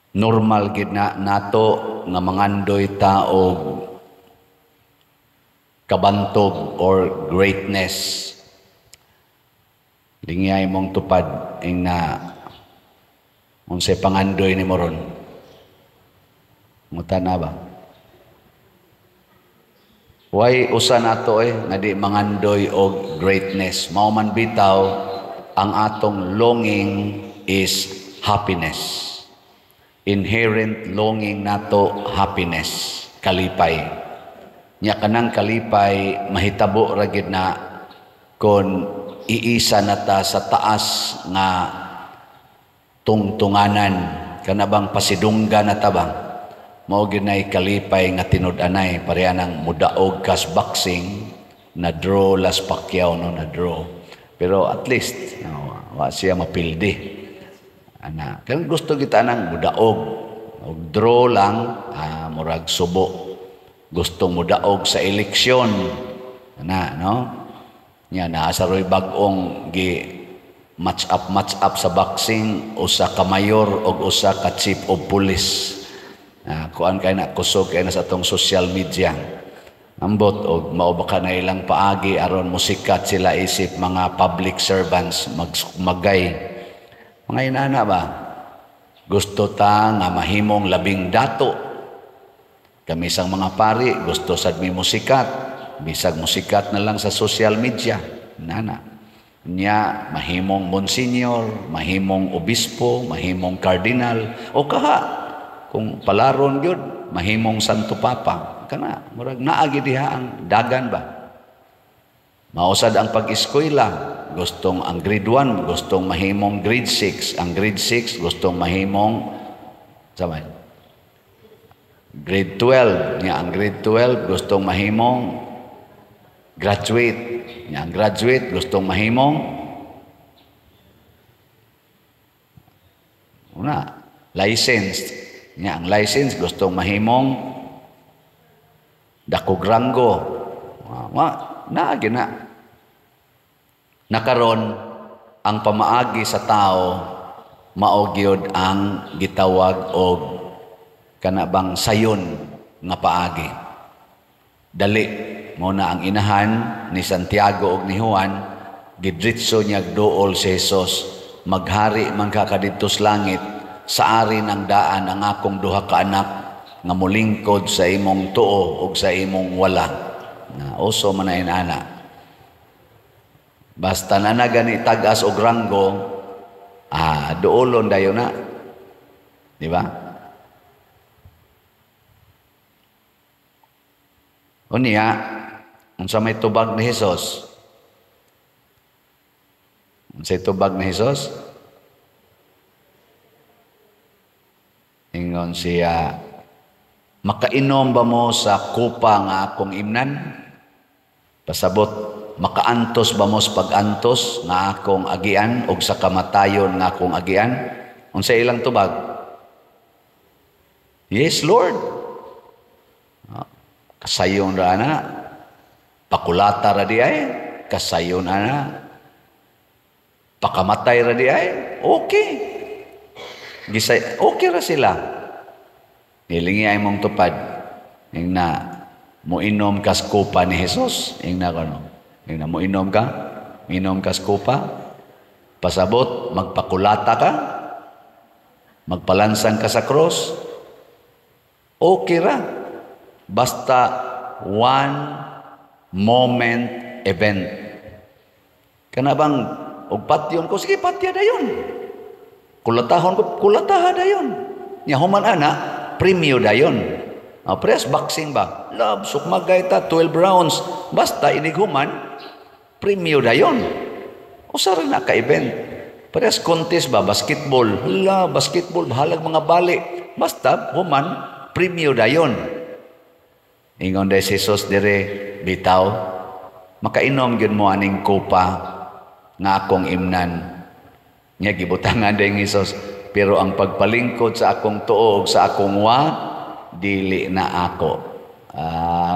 Normal gid na nato nga mangandoy ta og kabantog or greatness. Lingyay mong tupad ing na unsay pangandoy nimo ron. Muta na ba? Why usa nato nga di mangandoy og greatness? Mao man bitaw ang atong longing is happiness. Inherent longing nato, happiness, kalipay. Nya kanang kalipay mahitabo ra gid na kon iisa na ta sa taas nga tungtunganan, kana bang pasidungga na ta ba? Mao gyud nay kalipay nga tinud-anay, pareha nang mudaog kas boxing na draw las Pacquiao, no, na draw. Pero at least no, wa siya mapildi. Ana, kan gusto kita nang mudaog og draw lang, murag subo. Gusto mudaog sa eleksyon. Ana, no? Nya naa sa roy bag-ong gi match up sa boxing, usa ka mayor og usa ka chief of police. Kuan kay na, kusog kay na sa atong social media. Ambot og mao ba ka na ilang paagi aron musikat sila isip mga public servants magay. Mga inana ba? Gusto ta nga mahimong labing dato. Kami sang mga pari gusto sad mi musikat, bisag musikat na lang sa social media. Nana. Nya mahimong monsignor, mahimong obispo, mahimong cardinal o kaha kung palaron gyud mahimong Santo Papa. Kana murag naa gyud diha ang dagan ba. Mausad ang pag-eskwela, gustong ang grade 1, gustong mahimong grade 6, ang grade 6 gustong mahimong sabay grade 12, nya ang grade 12 gustong mahimong graduate, nya ang graduate gustong mahimong una licensed, nya ang license gustong mahimong dakog ranggo. Wa naa gyud na. Nakaron ang pamaagi sa tao mao gyud ang gitawag og kana bang sayon nga paagi. Dali mo na ang inahan ni Santiago og ni Juan, gidritso niya duol si Jesus, maghari man ka kadidto sa langit, sa ari ng daan ang akong duha ka anak nga molingkod sa imong tuo og sa imong wala. Na uso man na inana. Basta na na gani tag-as og ranggo, duolon dayon na. Di ba? Unya, unsa may tubag ni Hesus? Unsay tubag ni Hesus? Ingon siya, makainom ba mo sa kupa nga akong imnan? Pasabot, makaantos ba mo sa pag-antos nga akong agian og sa kamatayon nga akong agian? Unsa ilang tubag? Yes, Lord. Kasayon ra ana. Pakulata ra di ay, kasayon ana. Pakamatay ra di ay, okay. Gisay, okay ra sila. Nilingi ay mong tupad. Ing na moinom kas kupa ni Jesus, ing na kono. Ing na moinom ka, inom kas kupa. Pasabot, magpakulata ka, magpalansang ka sa cross. Okay ra. Basta one moment event. Kana bang og patyon ko, sige patya dayon. Kulatahon ko, kulataha dayon. Nya human ana, premyo dayon. Press boxing ba? Love, sukmagay ta, 12 rounds. Basta inighuman, premyo dayon. Usa ra na ka-event. Parehas contest ba? Basketball. Hala, basketball, bahalag mga bali. Basta human, premyo dayon. Ingon day si Jesus dire, bitaw, makainom gyud mo aning kupa nga akong imnan. Nya gibutangan day ni Jesus, pero ang pagpalingkod sa akong tuo ug sa akong wa, dili na ako.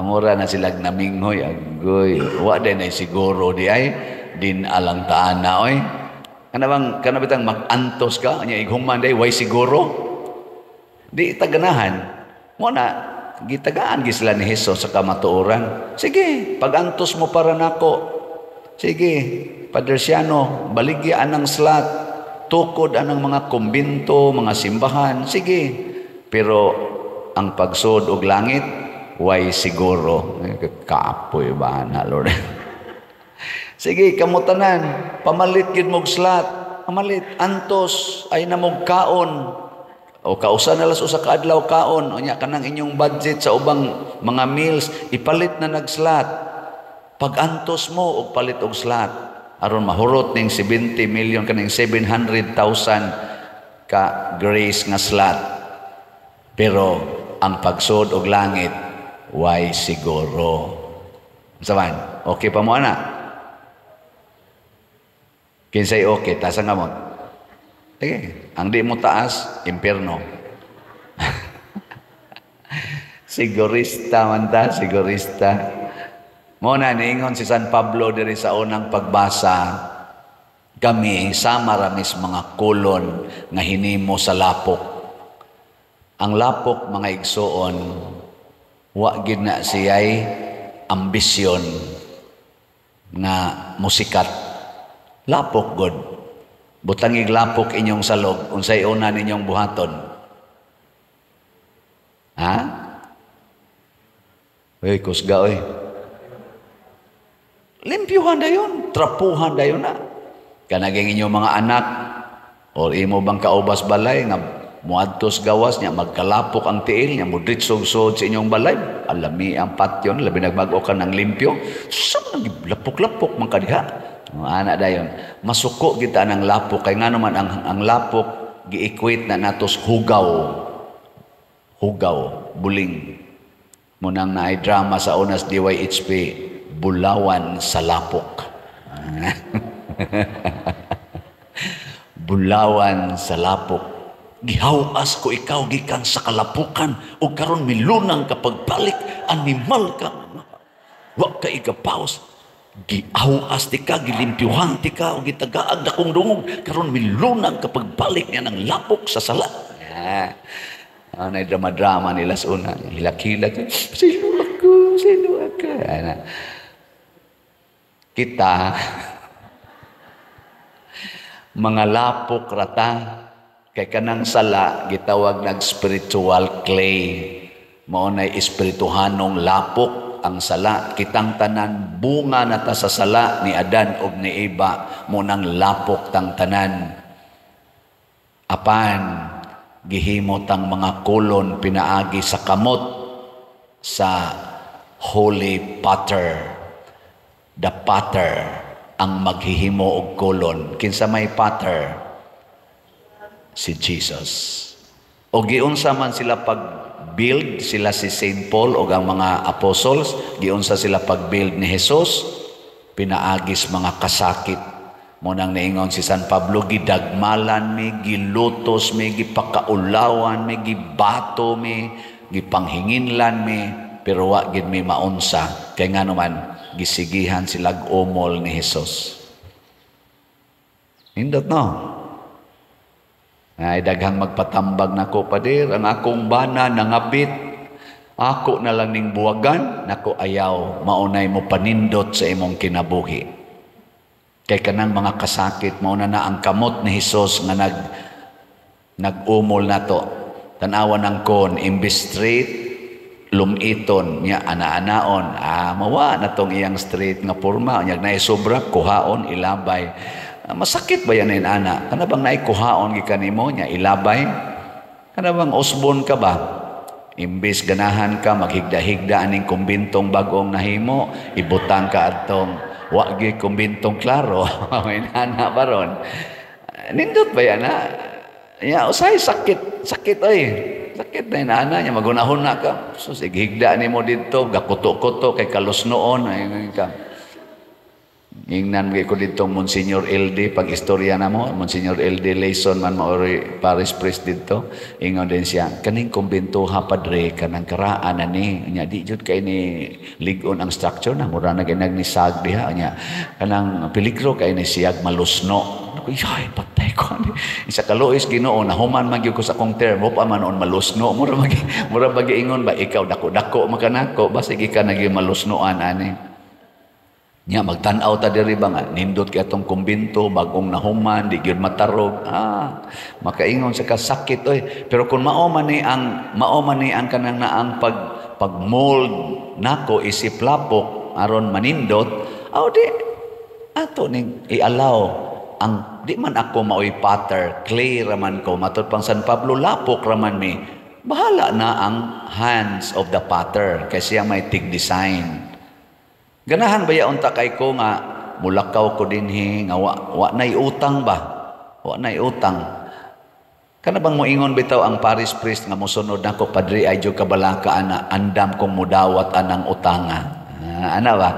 Mura na sila naminghoy, agoy. Wa day na siguro di ay din alang taan na oy. Kana bang kana bitang mag-antos ka nya ighuman day way siguro? Di taganahan. Mo na gitagaan gi sila ni Hesus sa kamatuoran. Sige, pagantos mo para nako. Sige, Padre Siano, baligya anang slot, tukod anang mga kumbinto, mga simbahan. Sige. Pero ang pagsud og langit, way siguro. Kaapoy ba na, Lord? Sige, kamutanan, pamalit gid mog slot, pamalit, antos, ay na mog kaon. O kausa na las usa ka adlaw kaon, unya kanang inyong budget sa ubang mga meals, ipalit na nag-slot. Pag-antos mo og palit og slot aron mahurot ning 70 million, kaning 700,000 ka grace nga slot. Pero ang pagsud og langit, way siguro. Unsa man? Okay pa mo ana? Kinsay okay, taas ang kamot. Sige, ang di mo taas, impierno. Sigurista man ta, sigurista. Mo na niingon si San Pablo diri sa unang pagbasa, kami sama ramis mga kolon nga hinimo sa lapok. Ang lapok, mga igsuon, wa gid na siya'y ambisyon nga musikat. Lapok god. Butangig lapok inyong salog, unsay una ninyong buhaton? Ha? Uy, kusga oy. Limpyuhan dayon, trapuhan dayon na. Kanaging inyong mga anak or imo bang kaubas balay nga muadtos gawas niya, magkalapok ang tiil niya, mudritsog sod sa inyong balay, alami ang patyon, labi nagbag-o ka ng limpyo, sa lapok-lapok man kadiha. Ana dayon, masuko kita ng lapok kay ngano man ang lapok gi-equate na natos hugaw. Hugaw, buling. Munang naay drama sa unas DYHP, Bulawan sa Lapok. Bulawan sa Lapok. Gihawas ko ikaw gikan sa kalapukan ug karon milunang ka pagbalik, animal ka. Wa ka igapaos. Gihawas ti ka, gilimpyuhan ti ka, ug gitagaag dakong dungog, karon milunang ka pagbalik niya ng lapok sa sala. Yeah. Ano drama-drama nila sa una. Hilak-hilak. Sino ako? Sino ako? Ana. Kita, mga lapok rata, kay kanang sala, gitawag nag spiritual clay. Mao nay espirituhanong lapok ang sala. Kitang tanan, bunga na ta sa sala ni Adan og ni Eva, mo nang lapok tang tanan. Apan, gihimo tang mga kolon pinaagi sa kamot sa Holy Potter. The Potter ang maghihimo og kolon. Kinsa may potter? Si Jesus. O giunsa man sila pag-build, sila si Saint Paul o ang mga apostles, giunsa sila pag-build ni Jesus, pinaagis mga kasakit. Munang niingon si San Pablo, gidagmalan mi, gilutos mi, gipakaulawan mi, gibato mi, gipanghinginlan mi, pero wa gid mi maunsa. Kay nga naman, gisigihan sila umol ni Jesus. Hindot no? Ay, daghang magpatambag nako, "Pader, ang akong bana nangabit. Ako na lang ning buwagan." Nako, ayaw, maunay mo panindot sa imong kinabuhi. Kay kanang mga kasakit, mauna na ang kamot ni Hesus nga nag-umol nato. Tanawa ng kon, imbis straight, lumiton niya, ana-anaon. Ah, mawa na tong iyang straight nga porma. Nya naay sobra, kuhaon, ilabay. Ah, masakit ba yan ana? Kana bang naay kuhaon gikan nimo nya ilabay? Kana bang usbon ka ba? Imbis ganahan ka maghigda-higda aning kumbintong bagong nahimo, ibutang ka adtong wa gyud kumbintong klaro. May nana baron. Nindot ba yan ha? Ya, usay sakit, sakit oy. Sakit na inana niya, magunahon na ka. So, sige, higda nimo dito, gakuto-kuto kay kalos noon. Ay, ka. Ingnan ko dito Monsignor LD, pag istorya na mo, Monsignor LD Layson man maori parish priest dito. Ingon din siya, "Kaning kumbento ha, padre, kanang karaan na ni nya, di jud kay ni lig-on ang structure na, mura na ginag ni sag diha nya, kanang peligro kay ni siyag malusno." Ako, "Ay, patay ko ani." Isa kaluoy Ginoo, nahuman man gyud ko sa akong term, pa man noon malusno. Mura ingon ba, "Ikaw dako-dako makanako, basig ika naging malusnoan ani." Nya magtan-aw ta diri ba nga nindot kay atong kumbento, bagong nahuman, di gyud matarog. Ah, makaingon sa kasakit oy. Pero kung mao man ni ang kanang naang pag mold nako isip lapok aron manindot, aw di ato ning i-allow ang di man ako maoy potter, clay raman ko. Matud pang San Pablo, lapok raman mi. Bahala na ang hands of the potter kay siya may tig design. Ganahan ba unta kay ko nga mulakaw ko dinhi nga wa nay utang ba? Wa nay utang. Kana bang moingon bitaw ang parish priest nga mosunod nako, "Padre, ay jud kabalaka ana, andam kong mudawat anang utanga." Ah, ana ba?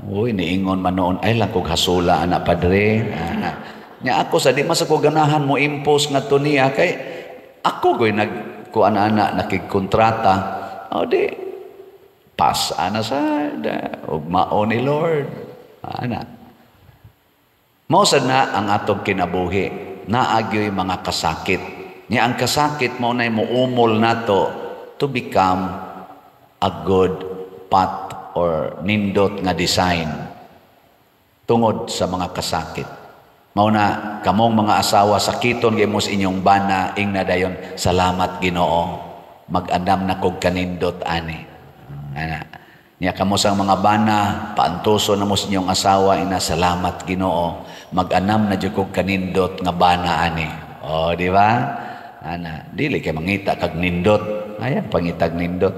"Uy, niingon man noon, ay lang kog hasula ana, padre." Ah, nya ako sa di man sa ko ganahan mo impose nga niya kay ako goy nag kuan ana, nakigkontrata. O di pas ana sa ug mao ni Lord ana. Mao sad na ang atong kinabuhi, naagyoy mga kasakit. Nya ang kasakit mao nay muumol nato to become a good pot or nindot nga design tungod sa mga kasakit. Mao na kamong mga asawa, sakiton gyud mo sa inyong bana, ingna dayon, "Salamat Ginoo, mag-andam na kog kanindot ani." Ana. Nya kamo sa mga bana, paantuso na mo sa inyong asawa, ina, "Salamat Ginoo, mag-anam na jud kog kanindot nga bana ani." Oh, di ba? Ana, dili kay mangita kag nindot. Ayan, pangitag nindot.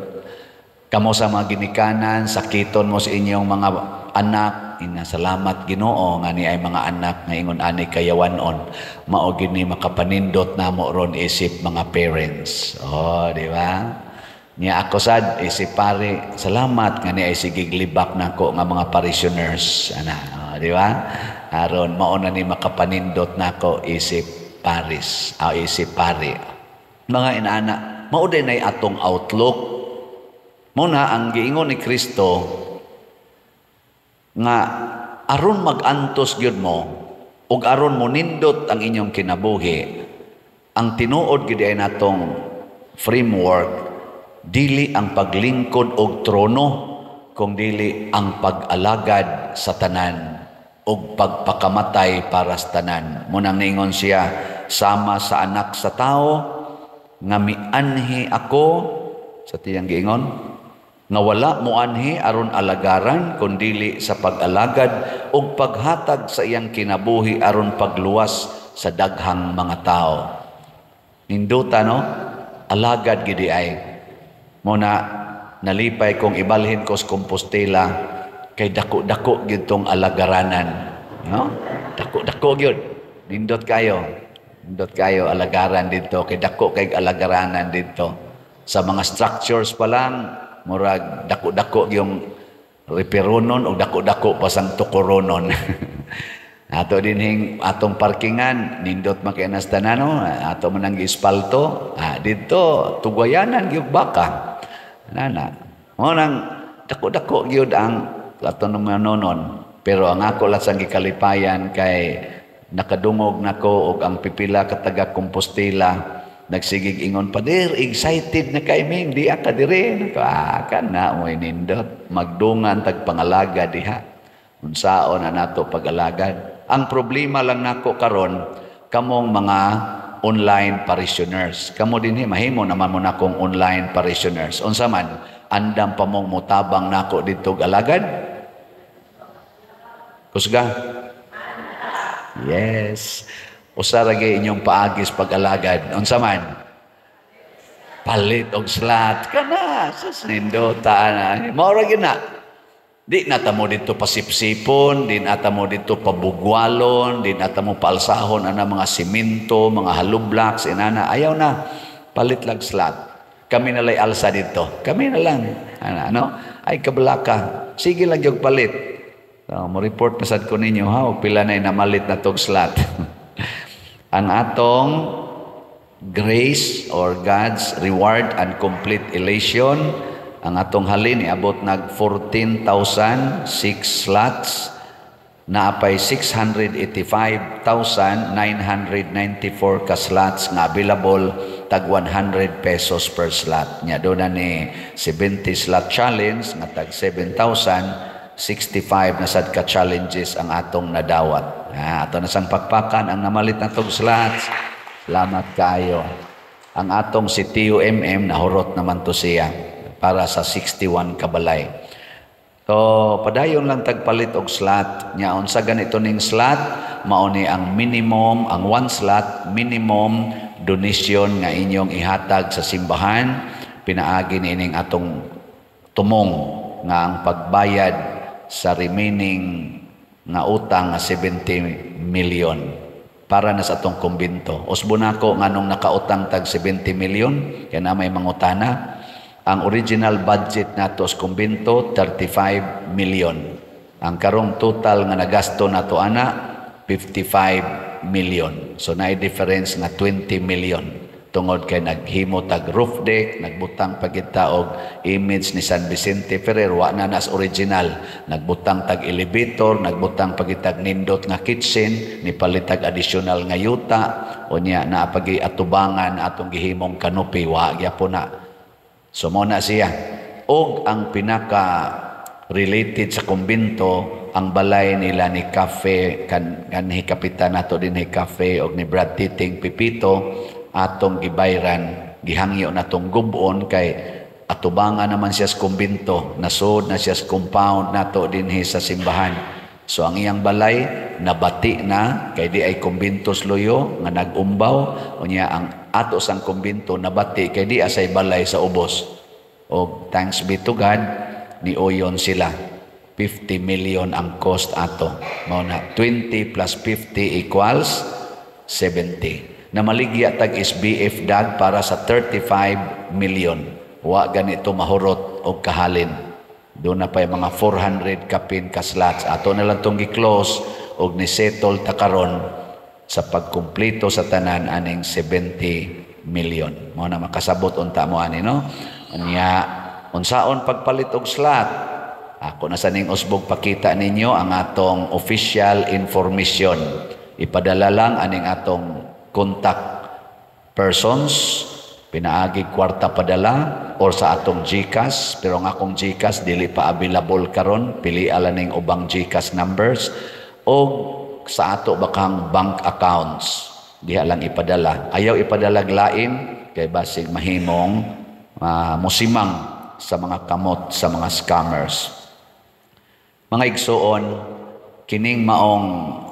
Kamo sa mga ginikanan, sakiton mo sa inyong mga anak, ina, "Salamat Ginoo nga ni ay mga anak nga ingon ani kayawanon." Mao gini makapanindot namo ron isip mga parents. Oh, di ba? Nya ako sad isip pare, salamat nga ni ay sigig libak nako nga mga parishioners ana, oh, di ba? Aron mao na ni makapanindot nako isip paris, ah, isip pare. Mga inaana, mao din ay atong outlook. Mao na ang giingon ni Kristo nga aron mag-antos gyud mo ug aron mo nindot ang inyong kinabuhi, ang tinuod gyud ay natong framework, dili ang paglingkod og trono, kung dili ang pag-alagad sa tanan ug pagpakamatay para sa tanan. Munang niingon siya, sama sa Anak sa Tao nga mianhi ako sa tiyang giingon nga wala moanhi aron alagaran, kundili sa pag-alagad ug paghatag sa iyang kinabuhi aron pagluwas sa daghang mga tao. Ninduta, no? Alagad gidi ay. Muna nalipay kong ibalhin ko sa Compostela kay dako-dako gyud tong alagaranan, no? Dako-dako gyud. Nindot kayo. Nindot kayo alagaran dito kay dako kay alagaranan dito. Sa mga structures pa lang, murag dako-dako yung reperonon o dako-dako pa sang tukoronon. Ato dinhing atong parkingan, nindot man kay nas tanan, no? Ato man ang giespalto. Ah, dito tugwayanan gyud baka. Nana. Mo nang dako-dako gyud ang ato nonon. Pero ang ako lang sang gikalipayan kay nakadungog nako og ang pipila ka taga Compostela nagsigig ingon, "Pader, excited na kay ming di ka dire." Nako, ah, kana mo nindot magdungan tag pangalaga diha, unsaon na nato pag-alagad. Ang problema lang nako karon, kamong mga online parishioners. Kamo dinhi, mahimo naman mo nakong online parishioners. Unsa man, andam pa mong mutabang nako didto alagad? Kusga? Yes. Usa ra gyud inyong paagis pag-alagad. Unsa man? Palit og slot kana sus, nindota na. Mao ra gyud na. Di na ta mo dito pasipsipon, di na ta mo dito pabugwalon, di na ta mo palsahon ana mga simento, mga hollow blocks, inana. Ayaw na. Palit lang slot. Kami na lay alsa dito. Kami na lang. Ana, ano? Ay kabalaka. Sige lang yung palit. So, mo report na sad ko ninyo ha, og pila na namalit na tog slot. Ang atong grace or God's reward and complete elation, ang atong halin iabot nag 14,006 slots, naapay 685,994 ka slots nga available, tag 100 pesos per slot. Nya do na ni 70 slot challenge nga tag 7,065 na sad ka challenges ang atong nadawat. Ah, ato na sang pakpakan ang namalit na tog slots. Salamat kaayo. Ang atong si TUMM, nahurot naman to siya para sa 61 kabalay. So, padayon lang tagpalit og slot. Nya unsa ganito ning slot, mao ni ang minimum, ang one slot minimum donation nga inyong ihatag sa simbahan pinaagi niining atong tumong nga ang pagbayad sa remaining nga utang nga 70 million para na sa atong kumbinto. Usbo nako nganong nakautang tag 70 million kay na may mangutana. Ang original budget nato sa kumbinto, 35 million. Ang karong total nga nagasto nato ana, 55 million. So naay difference nga 20 million tungod kay naghimo tag roof deck, nagbutang pa kita og image ni San Vicente Ferrer, wa na nas original. Nagbutang tag elevator, nagbutang pa kitag nindot nga kitchen, nipalit tag additional nga yuta, unya naa pagi atubangan atong gihimong canopy, wa gyapon na. So mo na siya. Og ang pinaka related sa kumbinto, ang balay nila ni Cafe kan kanhi kapitan nato dinhi Cafe og ni Brad Titing Pipito, atong gibayran, gihangyo natong gubon kay atubangan naman siya sa kumbinto, nasod na siya sa compound nato dinhi sa simbahan. So ang iyang balay nabati na kay di ay kumbinto luyo nga nag-umbaw, unya ang ato sang kumbinto nabati kay di asay balay sa ubos. Og thanks be to God, niuyon sila. 50 million ang cost ato. Mao na 20 plus 50 equals 70. Namaligya tag SBF dag para sa 35 million. Wa ganito mahurot og kahalin. Doon na pa yung mga 400 kapin ka slots. Ato na lang itong gi-close og ni-settle ta karon sa pagkumpleto sa tanan aning 70 million. Mao na makasabot unta mo ani, no? Unya unsaon pagpalit og slot? Ako na sa ning usbog pakita ninyo ang atong official information. Ipadala lang aning atong contact persons pinaagi kwarta padala or sa atong GCash, pero ang akong GCash dili pa available karon, pili ala ning ubang GCash numbers o sa ato bakang bank accounts. Diha lang ipadala. Ayaw ipadala lain kay basig mahimong musimang sa mga kamot sa mga scammers. Mga igsuon, kining maong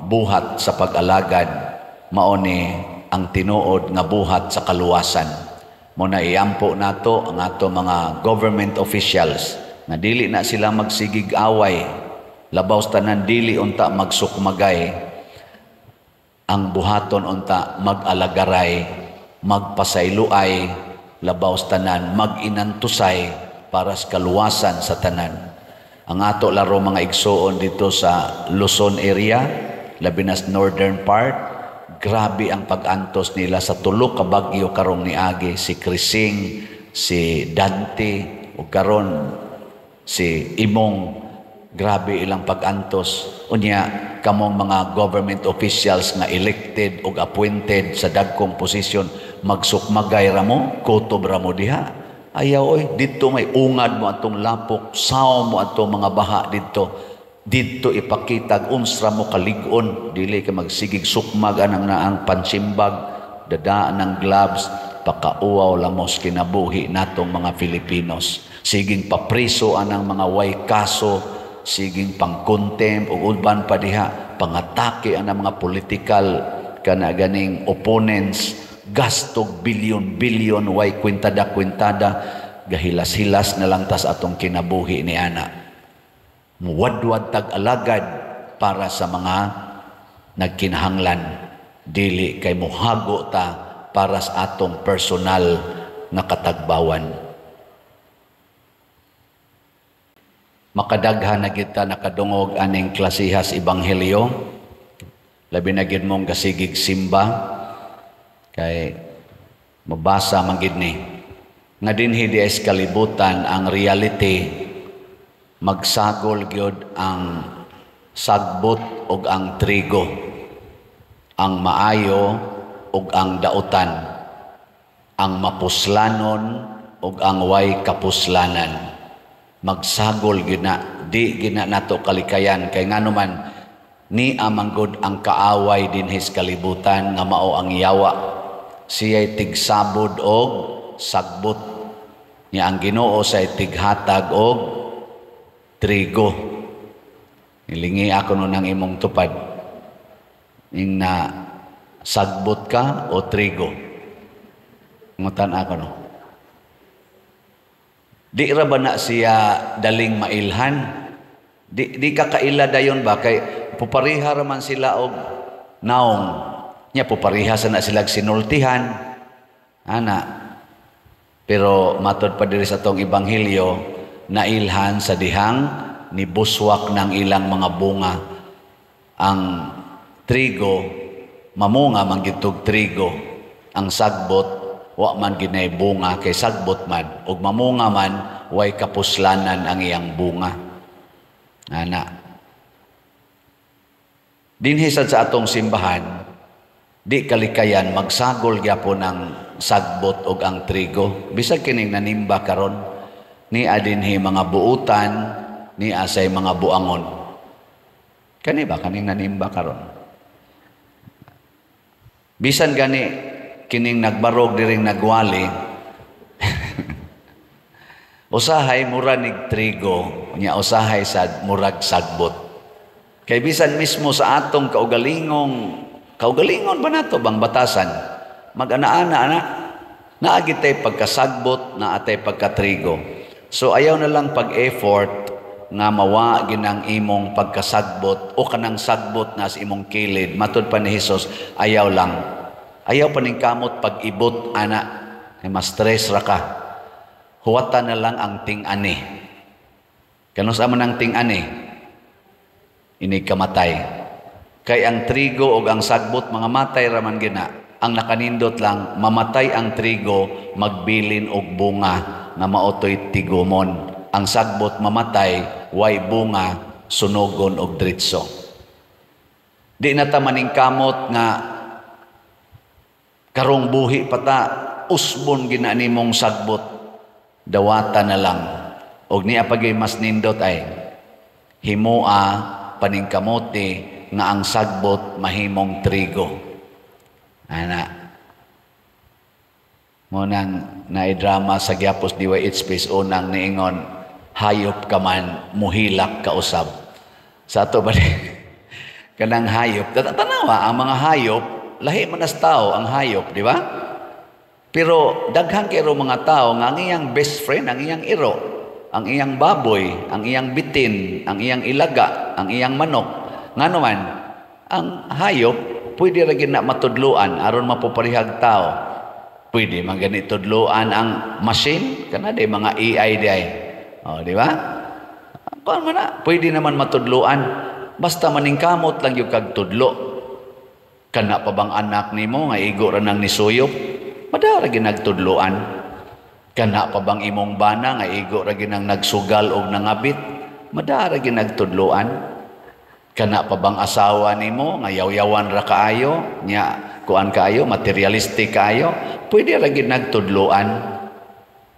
buhat sa pag-alagad mao ni ang tinuod nga buhat sa kaluwasan. Mo na iampo nato ang ato mga government officials nga dili na sila magsigig away, labaw sa tanan dili unta magsukmagay. Ang buhaton unta mag-alagaray, magpasayloay, labaw sa tanan mag-inantusay para sa kaluwasan sa tanan. Ang ato laro mga igsuon dito sa Luzon area, labi na sa northern part, grabe ang pag-antos nila sa tulo ka bagyo karong niagi, si Crising, si Dante, ug karon si Imong. Grabe ilang pag-antos. Unya kamong mga government officials nga elected ug appointed sa dagkong posisyon, magsukmagay ra mo, kutob ra mo diha. Ayaw oy, didto may ungad mo atong lapok, saw mo atong mga baha didto. Didto ipakitag unsra mo kalig-on, dili ka magsigig sukmag anang naang pansimbag, dadaan ng gloves, pakauwaw lamos kinabuhi natong mga Filipinos. Siging papriso anang mga way kaso, siging pangkontempt ug uban pa diha, pangatake anang mga political kana ganing opponents, gastog bilyon-bilyon way kwintada-kwintada, gahilas-hilas na lang tas atong kinabuhi ni ana. Muwadwad tag alagad para sa mga nagkinahanglan, dili kay muhago ta para sa atong personal nga katagbawan. Makadaghan na kita nakadungog aning klasihas ebanghelyo. Labi na gid mong gasigig simba kay mabasa man gid ni nga dinhi di sa kalibutan, ang reality, magsagol gyud ang sagbot ug ang trigo, ang maayo ug ang dautan, ang mapuslanon ug ang way kapuslanan. Magsagol gyud na, di gyud na nato kalikayan, kay ngano man ni amanggod ang kaaway dinhi sa kalibutan nga mao ang yawa. Siya'y tigsabod og sagbot, nya ang Ginoo say tighatag og trigo. Nilingi ako nun ang imong tupad, ing na sagbot ka o trigo? Ngutan ako, no? Di ra ba na siya daling mailhan? Di ka kaila dayon ba, kay pupariha ra man sila og naong nya, pupariha sa na sila sinultihan ana. Pero matod pa diri sa atong ebanghelyo, nailhan sa dihang nibuswak ng ilang mga bunga. Ang trigo mamunga man gitog trigo, ang sagbot wa man ginay bunga kay sagbot man, ug mamunga man, way kapuslanan ang iyang bunga ana. Dinhi sad sa atong simbahan, di kalikayan, magsagol gyapon ang sagbot ug ang trigo. Bisag kining nanimba karon, ni adinhi mga buutan, ni asay mga buangon. Kani ba kaning nanimba karon? Bisan gani kining nagbarog diring nagwali, usahay mura nig trigo nya, usahay sad murag sagbot. Kay bisan mismo sa atong kaugalingong kaugalingon ba nato bang batasan, mag-ana-ana ana, naa gitay pagkasagbot, naa tay pagkatrigo. So ayaw na lang pag-effort nga mawa ginang imong pagkasagbot o kanang sagbot na sa imong kilid. Matud pa ni Hesus, ayaw lang, ayaw paningkamot pag-ibot ana, kay mas stress ra ka. Huwatan na lang ang ting-ani. Kanus-a man ang ting-ani? Inig kamatay. Kay ang trigo ug ang sagbot mga matay ra man gina. Ang nakanindot lang, mamatay ang trigo, magbilin og bunga nga maotoy tigumon. Ang sagbot mamatay, way bunga, sunogon og dritso. Di na ta maningkamot nga karong buhi pa ta, usbon gina nimong sagbot. Dawata na lang. Og niya pagay mas nindot ay himoa paningkamote nga ang sagbot mahimong trigo. Ana. Mo nang naidrama sa Gyapos DYHP unang niingon, "Hayop ka man, muhilak ka usab." Sa ato ba kanang hayop, tanawa ang mga hayop, lahi man as tao ang hayop, di ba? Pero daghan kay mga tao nga ang iyang best friend, ang iyang iro, ang iyang baboy, ang iyang bitin, ang iyang ilaga, ang iyang manok. Ngano man, ang hayop pwede ra gid na matudloan aron mapuparihag tao. Pwede man gani tudloan ang machine, kana di mga AI di ay. Oh, di ba? Kuan man na, pwede naman matudloan. Basta maningkamot lang yung kag tudlo. Kana pa bang anak nimo nga igo ra nang nisuyop? Madara ginagtudloan. Kana pa bang imong bana nga igo ra ginang nagsugal og nangabit? Madara ginagtudloan. Kana pa bang asawa nimo nga yaw-yawan ra kaayo, nya kuan kaayo, materialistic kaayo? Pwede ra ginagtudloan.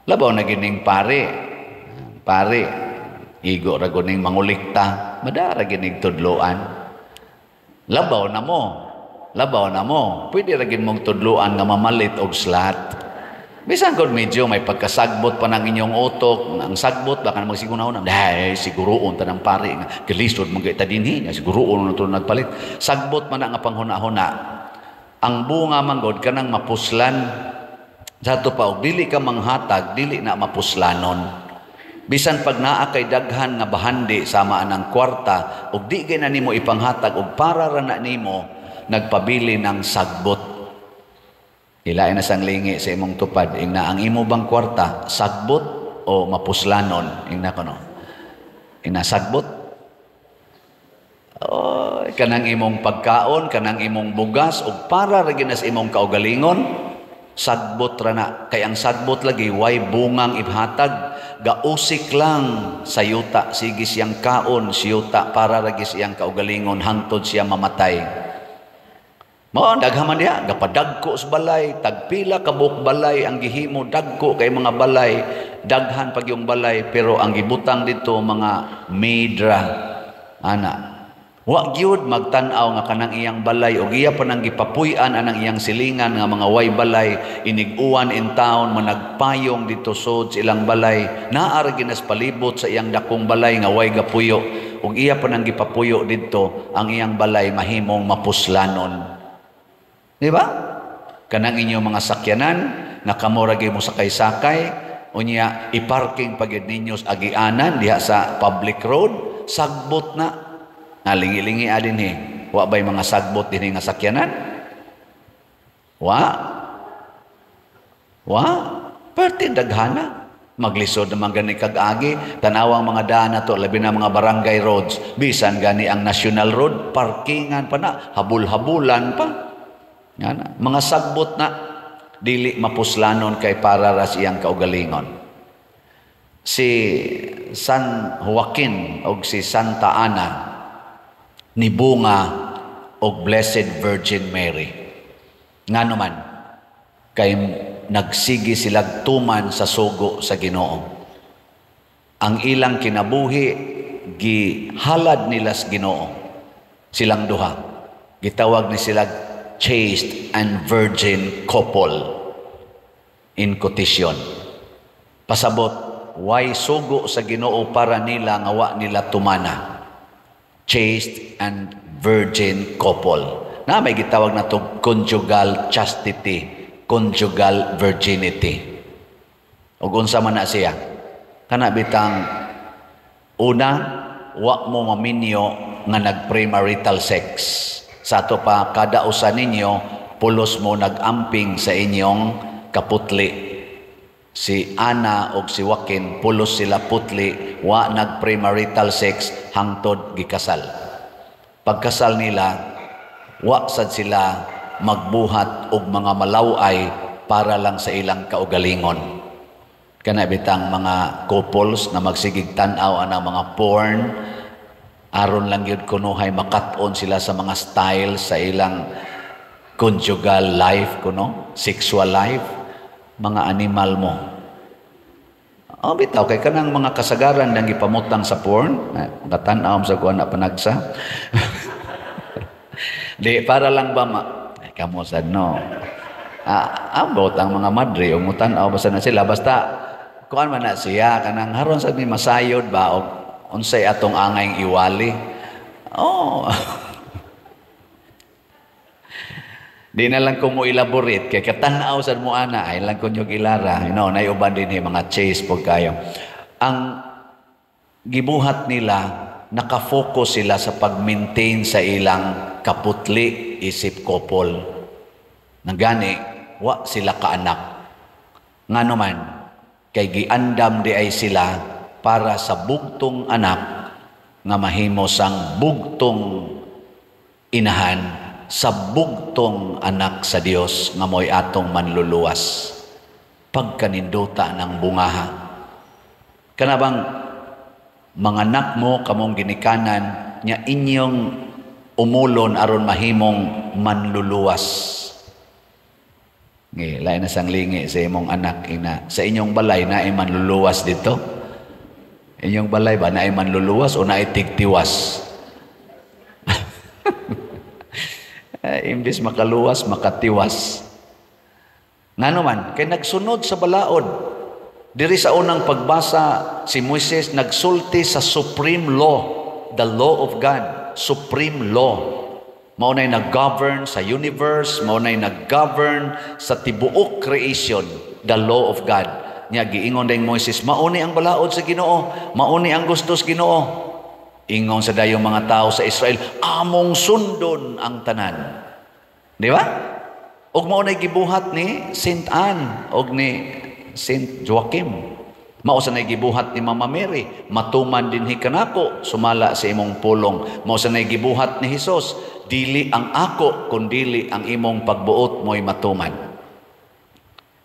Labaw na gining pare. Pare, igo ra guning mangulikta, madara ginig tudloan. Labaw na mo. Labaw na mo. Pwede ra gid mong tudloan nga mamalit og slat. Bisan gud medyo may pagkasagbot pa ng inyong utok, ang sagbot baka magsiguro na, dahil siguroon ta ng pare nga gilisod man kay ta dinhi, nga siguroon na to nagpalit. Sagbot man na nga panghuna-huna. Ang bunga man gud kanang mapuslan. Sa ato pa og dili ka manghatag, dili na mapuslanon. Bisan pag naa kay daghan nga bahandi sama anang kwarta, og di gay na nimo ipanghatag og para ra na nimo, nagpabili ng sagbot. Ilain na sang lingi sa imong tupad, ingna ang imo bang kwarta sagbot o mapuslanon? Ingna kono. Inasagbot. Oh, kanang imong pagkaon, kanang imong bugas ug para ra gyud sa imong kaugalingon, sagbot ra na. Kay ang sagbot lagi way bungang ihatag, gausik lang sa yuta, sige siyang kaon sa yuta para ra gyud sa iyang kaugalingon hangtod siya mamatay. Mao daghan man diha, gapadagko sa balay, tagpila ka buok balay ang gihimo, dagko kay mga balay, daghan pag yung balay, pero ang gibutang dito mga medra ana. Wa gyud magtan-aw nga kanang iyang balay og iya pa nang gipapuy-an anang iyang silingan nga mga way balay, inig-uwan in town, managpayong dito sod sa ilang balay, naa ra ginas palibot sa iyang dakong balay nga way gapuyo, ug iya pa nang gipapuyo didto ang iyang balay mahimong mapuslanon. Di ba? Kanang inyong mga sakyanan nga kamo ra gyud mo sakay-sakay, unya i-parking pa gyud ninyo sa agianan diha sa public road, sagbot na. Nalingi-lingi adin he. Wa ba'y mga sagbot dinhi nga sakyanan? Wa? Wa? Perti daghana. Maglisod naman gani kag agi, tanawang mga daan nato, labi na mga barangay roads, bisan gani ang national road, parkingan pa na, habul-habulan pa. Nga na, mga sagbot na dili mapuslanon kay para ra sa iyang kaugalingon. Si San Joaquin og si Santa Ana nibunga og Blessed Virgin Mary. Ngano man, kay nagsigi silag tuman sa sugo sa Ginoo. Ang ilang kinabuhi gihalad nila sa Ginoo. Silang duha. Gitawag ni sila chaste and virgin couple in quotation. Pasabot, way sugo sa Ginoo para nila nga wa nila tumana. Chaste and virgin couple. Na may gitawag na to conjugal chastity, conjugal virginity. Ug unsa man na siya? Kana bitang una, wa mo maminyo nga nag-premarital sex. Sa ato pa, kada usa ninyo pulos mo nag-amping sa inyong kaputli. Si Ana og si Joaquin pulos sila putli, wa nag-premarital sex hangtod gikasal. Pagkasal nila, wa sad sila magbuhat og mga malaway para lang sa ilang kaugalingon. Kana bitang mga couples na magsigig tan-aw anang mga porn, aron lang gyud kunuhay makat-on sila sa mga style sa ilang conjugal life kuno, sexual life, mga animal mo. Oh, bitaw kay kanang mga kasagaran nang gipamutang sa porn, makatan-aw sa kuan na panagsa. Di para lang ba ma ay, kamo sad no. Ambot ang mga madre o mutan-aw basta na sila, basta kuan man na siya kanang haron sad ni masayod ba og unsay atong angayng iwali. Oh. Di na lang ko mo elaborate kay katanaw sad mo ana ay lang ko nyog ilara. You know, nay uban din mga chase pug kayo. Ang gibuhat nila, nakafocus sila sa pag-maintain sa ilang kaputli isip couple. Nagani wa sila kaanak. Ngano man kay giandam di ay sila para sa bugtong anak nga mahimo sang bugtong inahan sa bugtong anak sa Dios nga mo'y atong manluluwas. Pagkaninduta ng bungaha. Kana bang manganak mo kamong ginikanan nya inyong umulon aron mahimong manluluwas. Ngi, lain na sang lingi sa imong anak ina. Sa inyong balay na ay manluluwas dito? Inyong balay ba na ay manluluwas o na ay tigtiwas? Imbis makaluwas, makatiwas. Ngano man, kay nagsunod sa balaod. Diri sa unang pagbasa, si Moises nagsulti sa supreme law, the law of God, supreme law. Mao na'y nag-govern sa universe, mao na'y nag-govern sa tibuok creation, the law of God. Nya giingon dayong Moises, mauni ang balaod sa Ginoo, mauni ang gusto sa Ginoo. Ingon sa dayong mga tao sa Israel, among sundon ang tanan. Di ba? Og mao na'y gibuhat ni Saint Anne og ni Saint Joaquim. Mao sa nay gibuhat ni Mama Mary, matuman dinhi kanako sumala sa imong pulong. Mao sa nay gibuhat ni Hesus, dili ang ako kundili ang imong pagbuot mo'y matuman.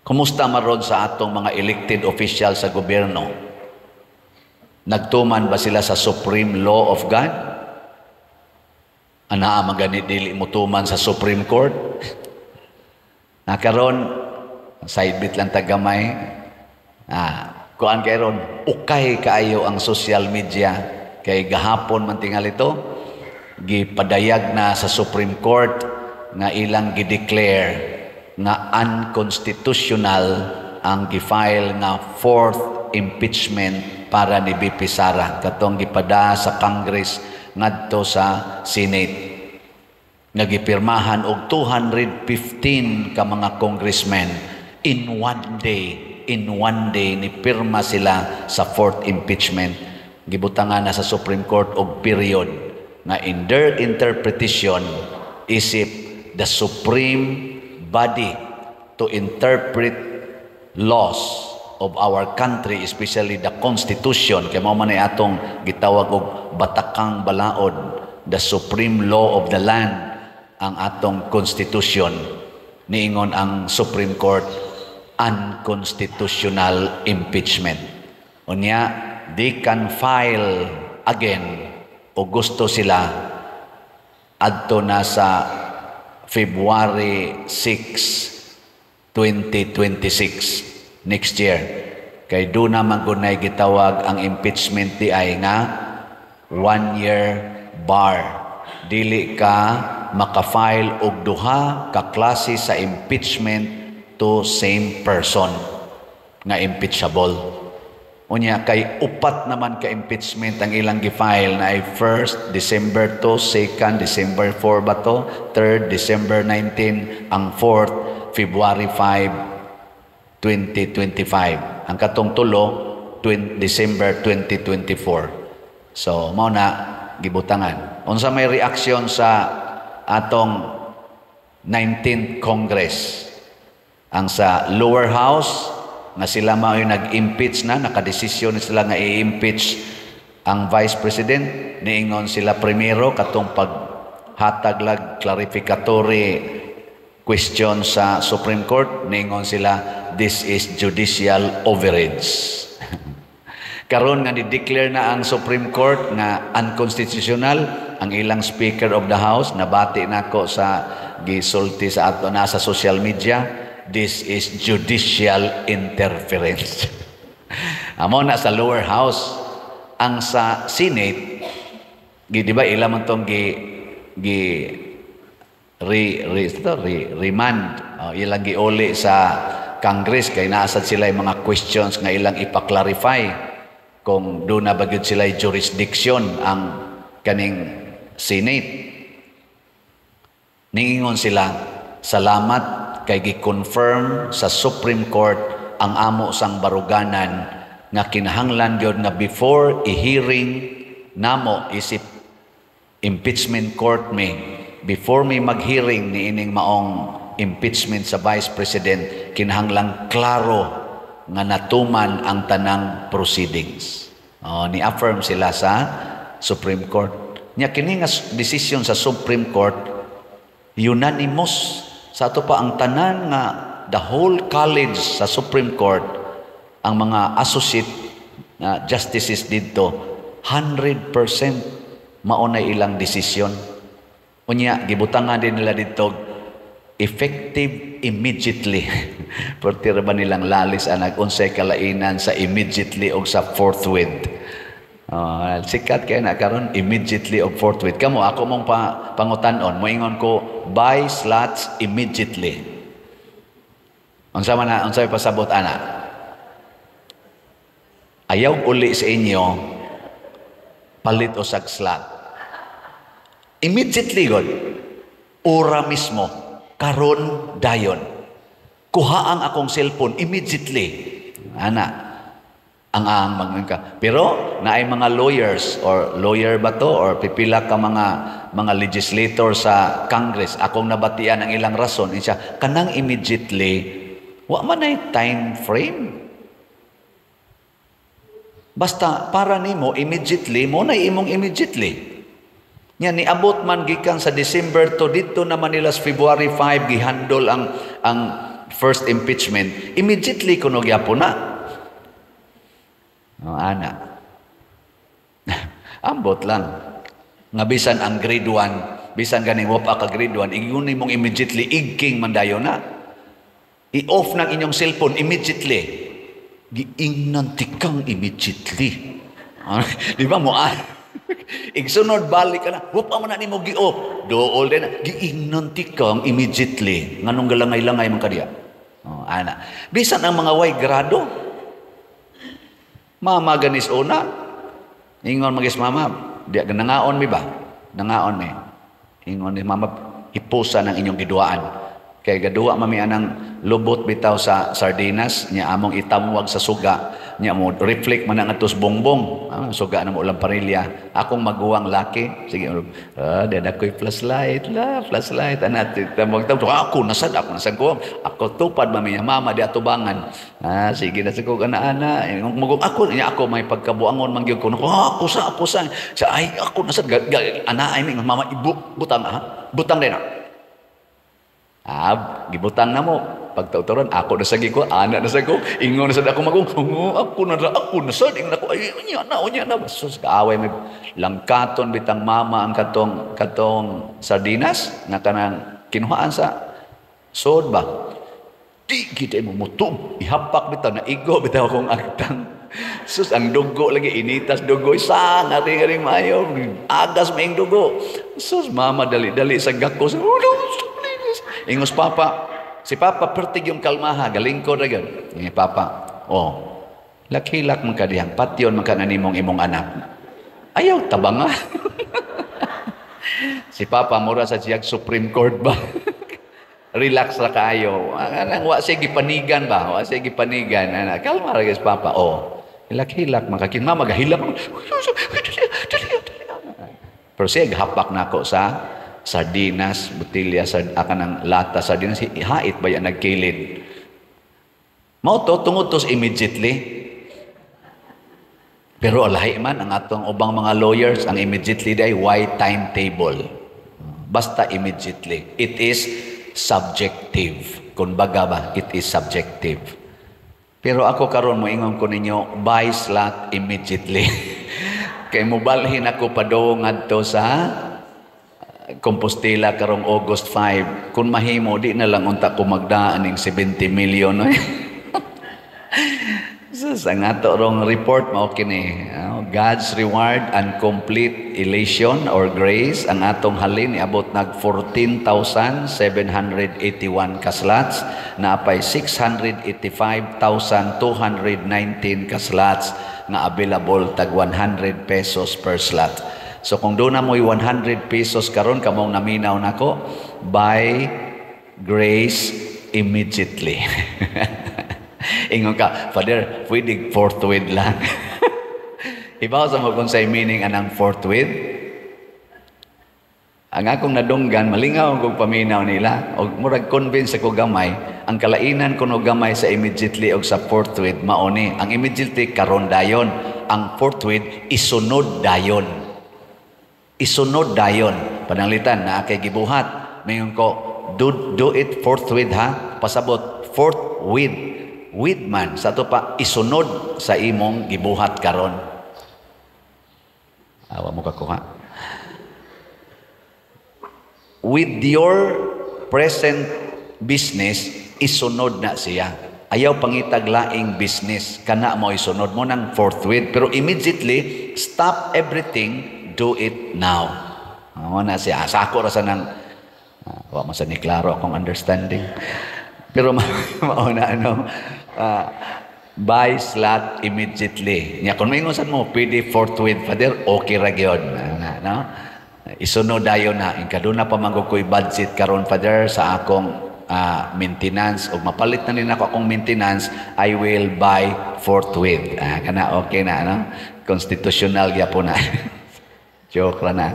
Kumusta maron sa atong mga elected official sa gobyerno? Nagtuman ba sila sa supreme law of God? Anaa man gani dili motuman sa Supreme Court? Nakaron side bit lang tagamay. Kuan kay ron, ukay kaayo ang social media kay gahapon man tingali ito gipadayag na sa Supreme Court nga ilang gi-declare nga unconstitutional ang gi-file nga fourth impeachment para ni VP Sara, katong gipada sa Congress ngadto sa Senate nga gipirmahan og 215 ka mga congressmen in one day. In one day ni pirma sila sa fourth impeachment. Gibutangan na sa Supreme Court og period nga in their interpretation, isip the supreme body to interpret laws of our country, especially the Constitution, kay mao man ay atong gitawag og batakang balaod, the supreme law of the land, ang atong Constitution. Niingon ang Supreme Court, unconstitutional impeachment. Unya they can file again o gusto sila adto na sa February 6, 2026, next year, kay do na man gunay gitawag ang impeachment di ay nga one year bar. Dili ka maka-file og duha ka klase sa impeachment to same person nga impeachable. Unya kay upat naman ka impeachment ang ilang gi-file na ay first December 2, second December 4 ba to, third December 19, ang fourth February 5, 2025. Ang katong tulo 20, December 2024. So mao na gibutangan. Unsa may reaksyon sa atong 19th Congress? Ang sa lower house nga sila mao yung nag-impeach na, nakadesisyon sila nga i-impeach ang Vice President, niingon sila primero katong paghatag lag clarificatory question sa Supreme Court, niingon sila, "This is judicial overreach." Karon nga ni-declare na ang Supreme Court nga unconstitutional, ang ilang Speaker of the House, nabati nako sa gisulti sa ato na sa social media, "This is judicial interference." Amo na sa lower house. Ang sa Senate, gi di ba ila man tong gi gi re, re, ito, re, remand, oh, ilang giuli sa Congress kay naasad sila yung mga questions nga ilang ipa-clarify kung do na ba gyud sila jurisdiction ang kaning Senate. Niingon sila, salamat kay gi-confirm sa Supreme Court ang amo sang baruganan nga kinahanglan gyud nga before i-hearing namo isip impeachment court mi, before mi mag-hearing ni ining maong impeachment sa Vice President, kinahanglang klaro nga natuman ang tanang proceedings. Oh, ni-affirm sila sa Supreme Court. Nya kini nga decision sa Supreme Court, unanimous. Sa ato pa ang tanan nga the whole college sa Supreme Court, ang mga associate justices didto, 100% mao na ilang desisyon. Unya gibutangan din nila didto, effective immediately. Perti ra ba nilang lalis anag unsay kalainan sa immediately og sa forthwith? Sikat kay na karon, immediately og forthwith. Kamo, ako mong pangutan-on, moingon ko, "Buy slots immediately." Unsa man na, unsay pasabot ana? Ayaw uli sa inyo, palit usag slot. Immediately god. Ora mismo, karon dayon. Kuha ang akong cellphone immediately. Ana, ang mag ka. Pero naay mga lawyers or lawyer ba to or pipila ka mga legislator sa Congress, akong nabatian ang ilang rason siya kanang immediately, wa man ay time frame. Basta para nimo immediately, mo na imong immediately. Nya niabot man gikan sa December to dito na Manila sa February 5 gihandol ang first impeachment, immediately kuno gyapon na. Oh, ana. Ambot lang. Nga bisan ang grade 1, bisan ganing wa pa ka grade 1, ingon nimong immediately, igking man dayon na. I-off ng inyong cellphone immediately. Giingnan tikang immediately. Di ba mo ah? Igsunod balik ka na, wa pa man na nimo gi-off. Dool din na, giingnan tikang immediately. Nganong galangay-langay man kadiya. Oh, ana. Bisan ang mga way grado. Mama ganis una. Ingon magis mama, di nangaon mi ba? Nangaon mi. Ingon ni mama, hipusa ng inyong giduaan. Kay gaduwa mami anang lubot bitaw sa sardinas nya among itamwag sa suga nya mo reflect man ang atos bongbong, suga na mo ulang parilya. Akong maguwang laki, sige, dada ko'y flashlight la, flashlight ana, tamwag tamwag. Ako nasad ko, ako tupad mami niya, mama di atubangan, sige na sa ko ana ana magug ako nya, ako may pagkabuangon man gyud ko, ako sa ay ako nasad ana ay mama ibu butang, butang din. Gibutang na mo. Pagtautoran, ako na sagi ko, anak na sa ko, ingon na sad ako magong, ako na sad, ingon ako, ay, unya na, unya na. Sus, kaaway may langkaton bitang mama ang katong sardinas, nga kanang kinuhaan sa sod ba. Di kita mo mutum, ihapak bitaw, naigo bitaw akong agtang. Sus, ang dugo lagi, initas dugo, isang, aring-aring maayo, agas maing dugo. Sus, mama, dali-dali sa gako. Oh, no, ingos papa, si papa pertig yung kalmaha, galing ko na yun. Ingos papa, oh, lakhilak man ka diyang, patyon man ka na nimong imong anak. Ayaw, tabanga. Si papa, mura sa siyag Supreme Court ba? Relax ra kaayo. Anang wa siya gipanigan ba? Wa siya gipanigan. Ana, kalma ra guys papa. Oh, hilak-hilak man ka. Mama gahilak. Pero siya hapak nako sa sardinas, botelya, sa akan ng lata sardinas, hait ba yan nagkilid? Mao to, tungod to immediately. Pero alahi man ang atong ubang mga lawyers, ang immediately day, why timetable? Basta immediately. It is subjective. Kung baga ba, it is subjective. Pero ako karon mo ingon ko ninyo, buy slot immediately. Kay mobalhin ako padung ngadto sa Compostela karong August 5. Kung mahimo, di na lang unta ko magdaan ning 70 million. No? Sus, ang ato rong report mao kini, God's reward and complete elation or grace, ang atong halin iabot nag 14,781 ka slots, naapay 685,219 ka slots nga available, tag 100 pesos per slot. So kung doon na mo'y 100 pesos karon kamong naminaw nako, buy grace immediately. Ingon ka, "Father, pwede forthwith lang?" Ibaw sa mo kung say meaning anang forthwith? Ang akong nadunggan, malingaw kong paminaw nila, og murag convince ako gamay, ang kalainan kuno gamay sa immediately og sa forthwith mao ni. Ang immediately karon dayon, ang forthwith isunod dayon. Isunod dayon. Pananglitan na kay gibuhat, mayon ko, do it forthwith ha. Pasabot forthwith. With man sa ato pa isunod sa imong gibuhat karon. Awa mo kakuha. With your present business, isunod na siya. Ayaw pangitag laing business, kana mo isunod mo ng forthwith. Pero immediately, stop everything, do it now. Mo na siya. Sa ako ra sa nang, wa man sa ni klaro akong understanding. Pero mao na ano, buy slot immediately. Nya kung maingon sad mo, pwede forthwith, Father, okay ra gyud. No? Isunod dayon na. Inkaduna pa man ko'y budget karon, Father, sa akong maintenance o mapalit na din ako akong maintenance, I will buy forthwith. Kana okay na, no? Constitutional gyapon na. Joke ra na.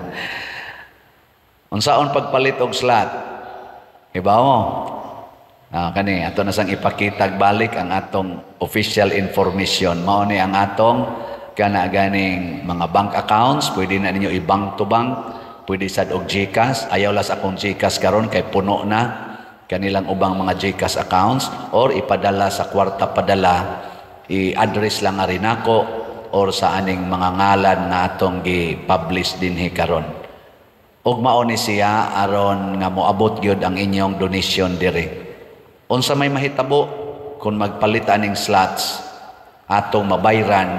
Unsaon pagpalit og slot? Iba mo? Kani ato na sang ipakitag balik ang atong official information. Mao ni ang atong Kana ganing mga bank accounts, pwede na ninyo i-bank to bank, pwede sad og GCash. Ayaw las akong GCash karon kay puno na kanilang ubang mga GCash accounts, or ipadala sa Kwarta Padala, i-address lang nga rin ako or sa aning mga ngalan nga atong gi-publish dinhi karon. Ug mao ni siya aron nga moabot gyud ang inyong donation diri. Unsa may mahitabo kung magpalit aning slots, atong mabayran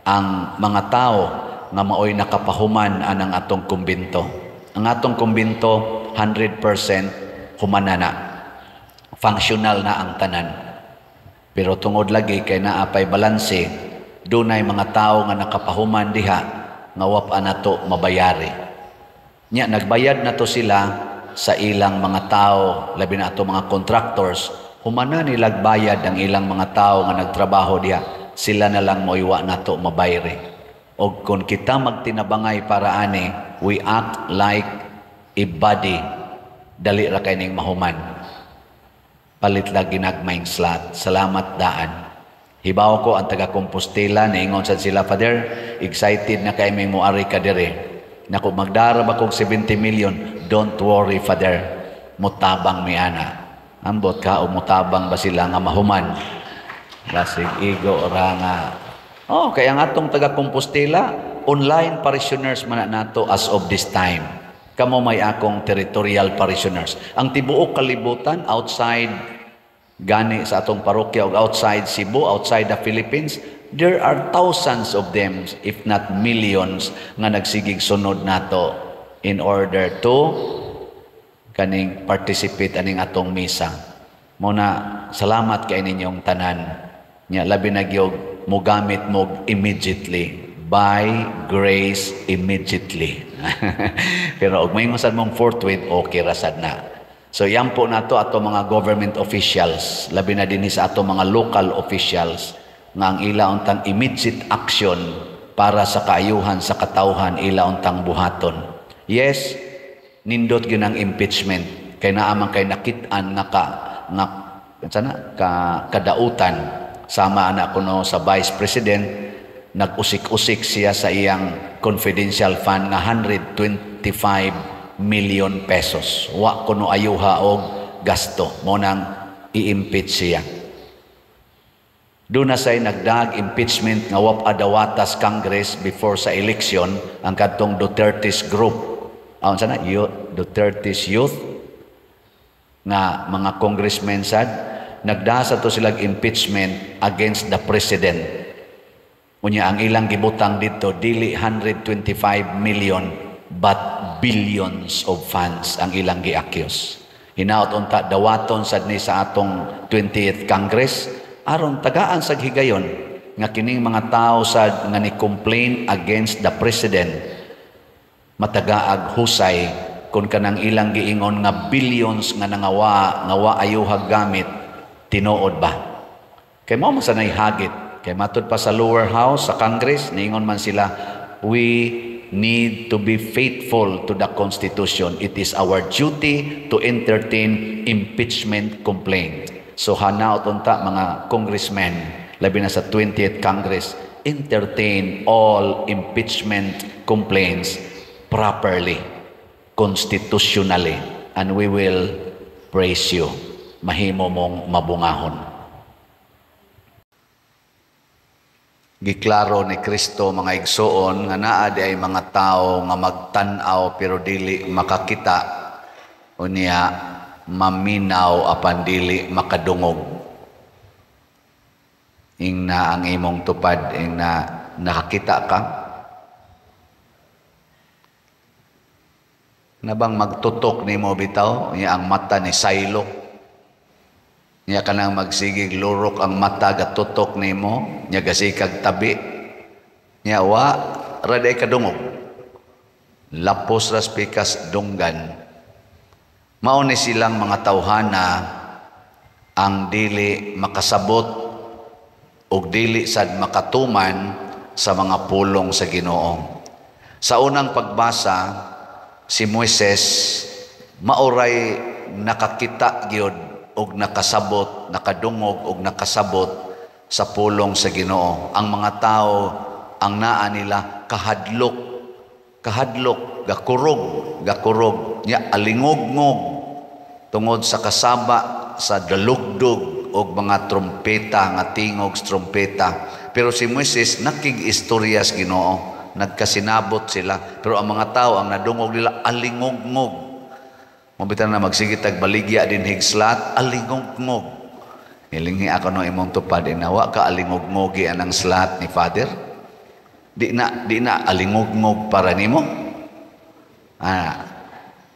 ang mga tao nga maoy nakapahuman anang atong kumbinto. Ang atong kumbinto 100% humana na. Functional na ang tanan. Pero tungod lagi kay naa pay balanse, dunay mga tao nga nakapahuman diha nga wa pa nato mabayari. Nya nagbayad na to sila sa ilang mga tao, labi na ato mga contractors, humana nilag bayad ang ilang mga tao nga nagtrabaho diha, sila na lang moiwa nato mabayri. Og kung kita magtinabangay para ani, we act like a body, dali ra kay ning mahuman. Palit lang ginagmayng slot. Salamat daan. Hibaw ko ang taga Compostela, niingon sad sila, "Father, excited na kay may moari ka dire." Nako, magdara ba kog 70 million? "Don't worry, Father. Mutabang mi ana." Ambot ka o mutabang ba sila nga mahuman? Basig igo ra nga. Oh, kaya ang atong taga Compostela, online parishioners man na nato as of this time. Kamo may akong territorial parishioners. Ang tibuok kalibutan outside gani sa atong parokya og outside Cebu, outside the Philippines, there are thousands of them, if not millions, nga nagsigig sunod nato in order to kaning participate aning atong misa. Muna, salamat kay ninyong tanan. Nya labi na gyud mogamit mo immediately, by grace immediately. Pero og moingon sad mong forthwith, okay ra sad na. So yan po nato ato mga government officials, labi na dinhi sa ato mga local officials nga ang ila untang immediate action para sa kaayuhan sa katawhan ila untang buhaton. Yes, nindot gyud ang impeachment kay naa man kay nakit-an nga ka nga sana ka kadautan, sama ana kuno sa vice president, nag-usik-usik siya sa iyang confidential fund nga 125 million pesos. Wa kuno ayuha og gasto, mo nang i-impeach siya. Doon na say nagdag impeachment nga wa pa dawatas Congress before sa election, ang kadtong Duterte's group. Aon sana Youth, Duterte's Youth nga mga congressmen sad, nagdasa to silag impeachment against the president. Unya ang ilang gibutang dito dili 125 million but billions of funds ang ilang gi-accuse. Hinaot unta dawaton sad ni sa atong 20th Congress aron tagaan sa higayon nga kining mga tao sad nga ni complain against the president matagaag husay kung kanang ilang giingon nga billions nga nangawa nga wa ayuhag gamit, tinuod ba. Kay mao man sanay hagit kay matud pa sa lower house sa Congress, niingon man sila, "We need to be faithful to the Constitution. It is our duty to entertain impeachment complaint." So hanaot unta mga congressmen, labi na sa 20th Congress, entertain all impeachment complaints properly, constitutionally, and we will praise you. Mahimo mong mabungahon. Giklaro ni Kristo, mga igsoon, nga naa di ay mga tao nga magtan-aw pero dili makakita, unya maminaw apan dili makadungog. Ingna ang imong tupad, ingna nakakita ka. Na bang magtutok nimo bitaw, unya ang mata ni saylok. Nya kanang magsigig lurok ang mata gatutok nimo, nya gasikag tabi. Nya wa ra day kadungog. Lapos ras pikas dunggan. Mao ni silang mga tawhana ang dili makasabot ug dili sad makatuman sa mga pulong sa Ginoo. Sa unang pagbasa, si Moises maoray nakakita gyud og nakasabot, nakadungog og nakasabot sa pulong sa Ginoo. Ang mga tao Ang naa nila kahadlok, kahadlok, gakurog, gakurog, nya alingogngog tungod sa kasaba sa dalugdog og mga trompeta, nga tingog sa trompeta. Pero si Moises nakig-istorya sa Ginoo, nagkasinabot sila. Pero ang mga tao, ang nadungog nila alingogngog. Mabitan na magsige tag baligya dinhig slat, alingogngog. Hilinghi ako no imong tupad, inawa ka alingogngogi anang slat ni Father. Di na alingogngog para nimo. Ah,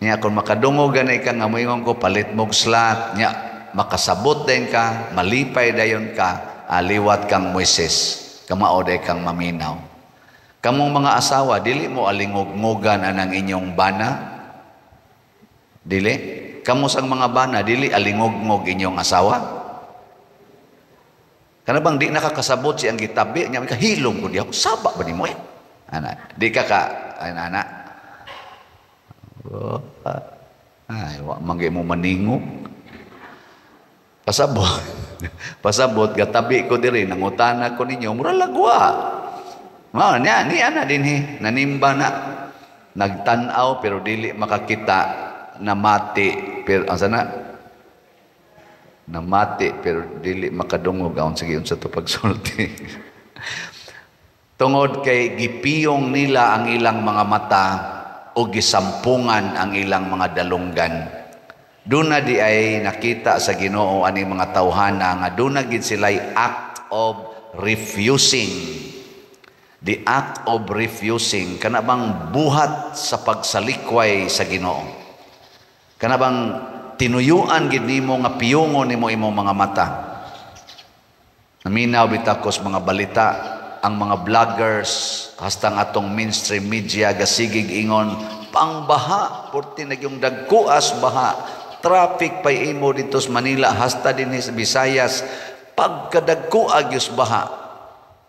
niya kung makadungog ganay ka nga moingon ko palit mog slat, niya makasabot din ka, malipay dayon ka, aliwat kang Moises, kamao day kang maminaw. Kamong mga asawa, dili mo alingog-ngogan anang inyong bana? Dili? Kamo sang mga bana, dili alingog-ngog inyong asawa? Kana bang di nakakasabot siyang gitabi niya, kahilom ko di ako, saba ba nimo eh? Ana, di ka ka, ana. Oh, ay, wa man mo maningog. Pasabot. Pasabot, gatabi ko diri, nangutana ko ninyo, mura lagwa. Mao niya, ni ana dinhi, nanimba na. Nagtan-aw pero dili makakita, namati pero asa na? Namati pero dili makadungog aon sige unsa to pagsulti. Tungod kay gipiyong nila ang ilang mga mata o gisampungan ang ilang mga dalunggan. Doon na di ay nakita sa Ginoo ani mga tawhana nga doon na gid sila'y act of refusing. The act of refusing kana bang buhat sa pagsalikway sa Ginoo. Kana bang tinuyuan gid nimo nga piyongon nimo imong mga mata. Naminaw bitakos mga balita ang mga vloggers hastang atong mainstream media gasigig ingon pangbaha porti nagyong dagkuas baha, traffic pay imo dito sa Manila hasta dinhi sa Visayas pagkadagko agyos baha.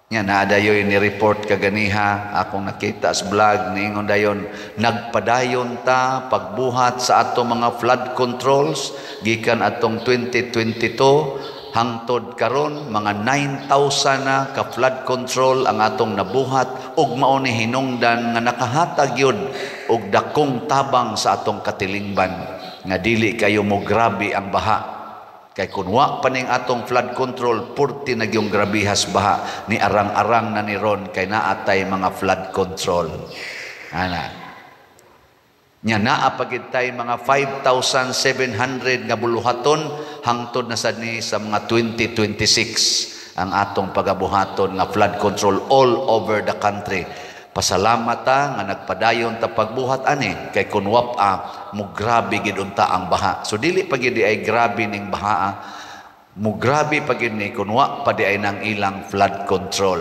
Nya naa dayoy ni report kaganiha akong nakita sa vlog, niingon dayon nagpadayon ta pagbuhat sa ato mga flood controls gikan atong 2022 hangtod karon, mga 9,000 na ka flood control ang atong nabuhat ug mao ni hinungdan nga nakahatag yun og dakong tabang sa atong katilingban nga dili kayo mo grabe ang baha. Kay kun wa pa ning atong flood control, purti na gyung grabihas baha ni arang-arang na ni ron kay naatay mga flood control. Ana. Nya naa pa gid tay mga 5,700 nga buluhaton hangtod na sad ni sa mga 2026 ang atong pagabuhaton nga flood control all over the country. Pasalamat ta nga nagpadayon ta pagbuhat ani kay kun wa mo grabe gid unta ang baha. So dili pa gid ay grabe ning baha, mo grabe pa gid ni kun wa pa di ay nang ilang flood control.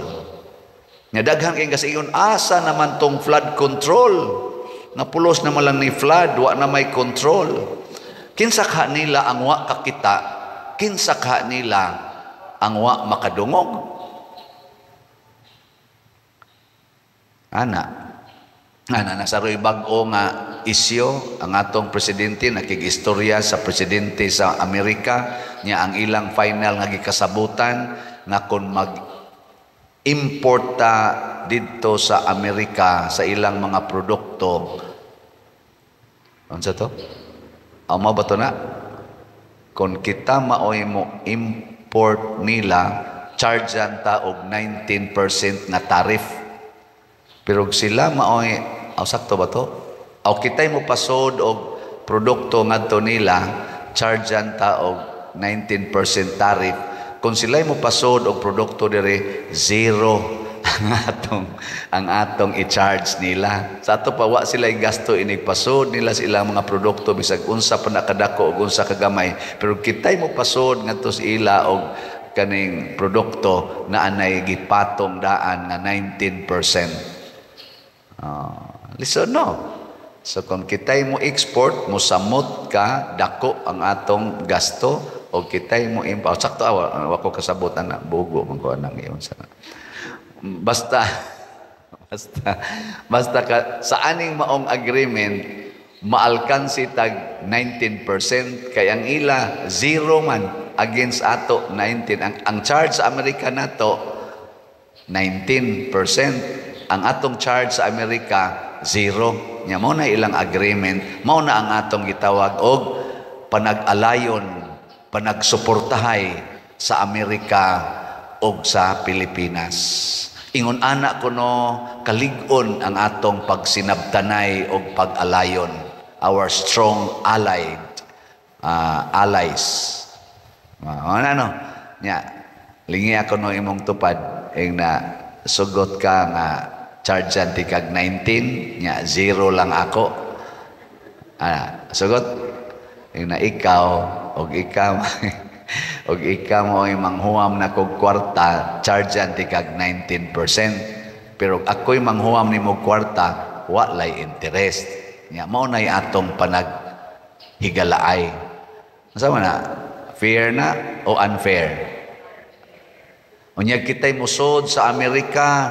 Nga daghan kay kasi ingon asa naman tong flood control? Napulos naman lang ni flood, wa na may control. Kinsa ka nila ang wa kakita? Kinsa ka nila ang wa makadungog? Ana, ana nasaroy bag-o nga isyo ang atong presidente nakigistorya sa presidente sa Amerika niya ang ilang final nga gikasabutan nga kon mag-import ta didto sa Amerika sa ilang mga produkto. Unsa to? Amo ba to na? Kon kita maoy mo import nila, chargean ta og 19% nga tariff. Pero sila maoy, aw sakto ba to? Aw kitay mo pasod og produkto ngadto nila, chargean ta og 19% tariff. Kung sila'y mo pasod og produkto dire, zero ang atong i-charge nila. Sa ato pa wa sila gasto inig pasod nila sa ilang mga produkto bisag unsa pa nakadako og unsa kagamay. Pero kitay mo pasod ngadto sa ila og kaning produkto na anay gipatong daan nga 19%. Listen no. So kung kitay mo export, mo samot ka, dako ang atong gasto, o kitay mo import. Sakto awa, wa ko kasabot ana, bugo man ko anang iyon sa. Basta ka, sa aning maong agreement, maalkansi tag 19% kay ang ila zero man against ato 19. Ang charge sa Amerika nato 19%. Ang atong charge sa Amerika, zero. Nya mao na ilang agreement, mao na ang atong gitawag og panag-alayon, panagsuportahay sa Amerika og sa Pilipinas. Ingon ana kuno kalig-on ang atong pagsinabtanay og pag-alayon, our strong allied allies. Ano no? Nya, lingi ako no imong tupad ing na sugot ka nga charge ti kag 19, nya zero lang ako. Ah, sugot ing na ikaw og ikaw mo ay manghuam na kog kwarta, charge ti kag 19%. Pero ako'y manghuam nimo kwarta, wa lay interest. Nya mao nay atong panag higalaay. Unsa man na? Fair na o unfair? Unya kita'y musod sa Amerika,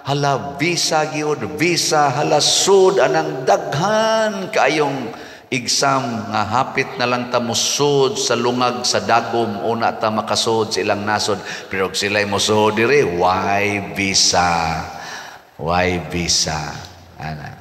hala, visa gyud, visa, hala, sud anang daghan kaayong exam nga hapit na lang ta musod sa lungag sa dagom una ta makasud sa ilang nasod. Pero sila'y musod dire, why visa? Why visa? Ana.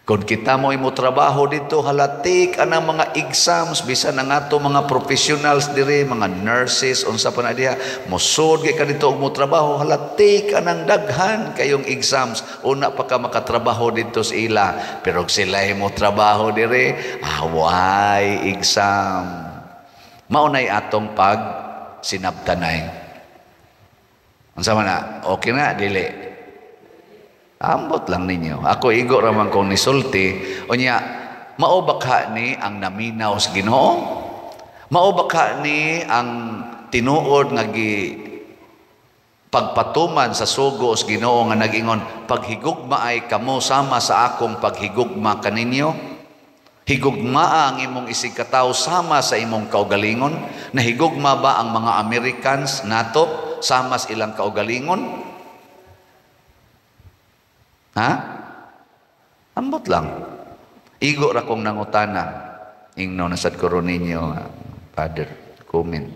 Kung kita mo imo trabaho dito, halatik anang mga exams, bisan ang ato mga professionals dire, mga nurses, unsa pa na diha, mosud kay ka dito og mo trabaho, halatik anang daghan kayong exams, una pa ka makatrabaho dito sa ila. Pero sila mo trabaho dire, ah, why exam? Mao nay atong pag sinabtanay. Unsa man na? Okay na, dili? Ambot lang ninyo. Ako igo raman kong nisulti. Unya, mao ba ni ang naminaw sa Ginoo? Mao ba ni ang tinuod nga gi pagpatuman sa sugo sa Ginoo nga nag-ingon, "Paghigugma ay kamo sama sa akong paghigugma kaninyo"? Higugmaa ang imong isigkatawo sama sa imong kaugalingon. Nahigugma ba ang mga Americans nato sama sa ilang kaugalingon? Ha? Ambot lang. Igo ra kong nangutana. Ingno na sad ko ninyo, Father, comment.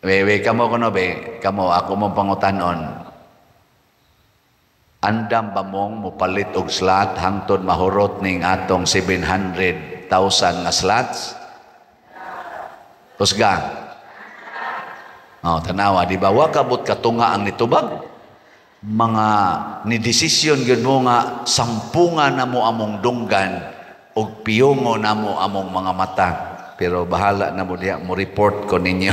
We, we, kamo kuno be, kamo ako mong pangutanon. Andam ba mong mupalit og slot hangtod mahurot ning atong 700,000 nga slots? Kusga. Oh, tanawa, di ba? Wa kabot katunga ang nitubag. Mga ni desisyon gyud mo nga sampungan na mo among dunggan og piyongo na mo among mga mata. Pero bahala na mo diha, mo report ko ninyo.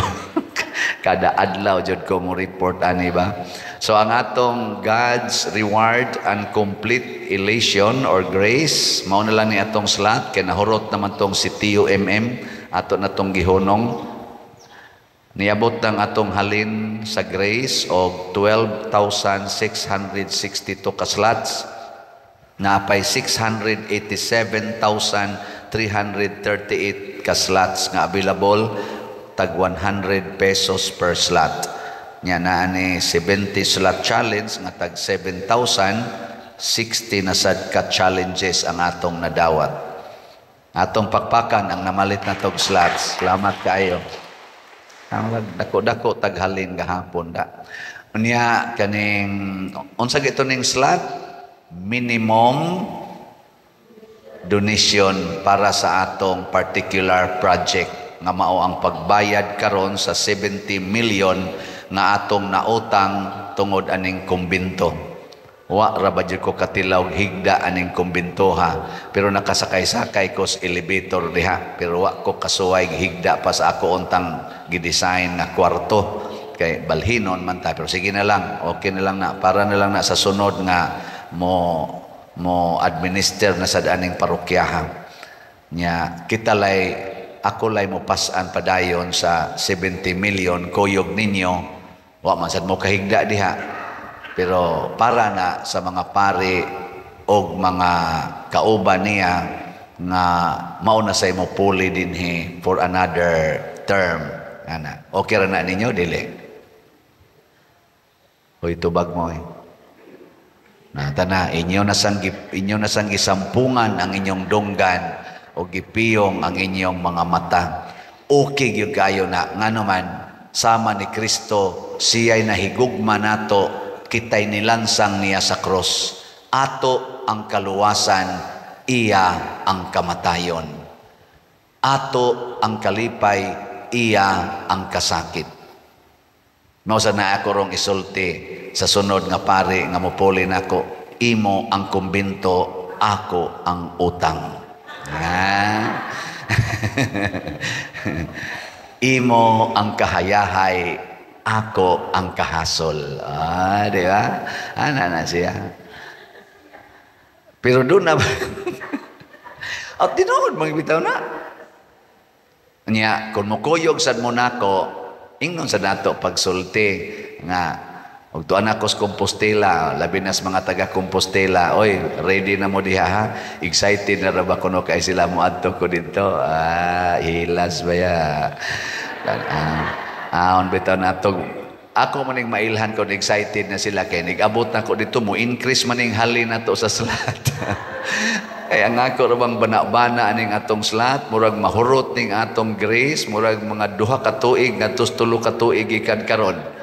Kada adlaw jud ko mo report ani ba. So ang atong God's reward and complete elation or grace, mao na lang ni atong slot kay nahurot naman tong si TUMM, ato na tong gihunong. Niabot ng atong halin sa grace og 12,662 ka slots. Naapay 687,338 ka slots nga available, tag 100 pesos per slot. Nya naa ni 70 slot challenge nga tag 7,060 na sad ka challenges ang atong nadawat. Atong pakpakan ang namalit na tog slots. Salamat kaayo. Ang dako-dako taghalin gahapon da. Unya kaning unsa gito ning slot, minimum donation para sa atong particular project nga mao ang pagbayad karon sa 70 million nga atong nautang tungod aning kumbinto. Wa ra ba jud ko katilaw higda aning kumbinto ha, pero nakasakay-sakay ko sa elevator diha, pero wa ko kasuway higda pa sa ako untang gidesign nga kwarto kay balhinon man ta, pero sige na lang, okay na lang na, para na lang na sa sunod nga mo mo administer na sa aning parokyaha. Nya kita lay, ako lay mo pasan padayon sa 70 million kuyog ninyo. Wa man sad mo kahigda diha, pero para na sa mga pari og mga kauban niya nga mao na sa imo puli dinhi for another term ana. Okay ra na ninyo, dili? Hoy, tubag mo eh. Na tana inyo na sang gisampungan ang inyong dunggan o gipiyong ang inyong mga mata. Okay gyud kayo na, ngano man Sama ni Kristo, siya'y nahigugma nato, kita'y nilansang niya sa cross. Ato ang kaluwasan, iya ang kamatayon. Ato ang kalipay, iya ang kasakit. Mao sa na ako rong isulti sa sunod nga pari nga mupuli nako, imo ang kumbento, ako ang utang. Ah. Imo ang kahayahay, ako ang kahasol. Ah, di ba? Ana na siya. Pero doon na at tinuod magbitaw na. Nya, kung mukuyog sad mo nako, ingnon sa nato pagsulti nga og tuan ako sa Compostela, labi na sa mga taga Compostela, oy, ready na mo diha ha? Excited na ra ba kuno kay sila mo adto ko dito? Ah, hilas ba ya? Ah, ah, bitaw nato ako maning mailhan kon excited na sila kay nag-abot na ko dito, mo increase maning halin nato sa slot. Kaya ang ako ra bang bana-bana aning atong slot, murag mahurot ning atong grace, murag mga 2 ka tuig ngadto 3 ka tuig gikan karon.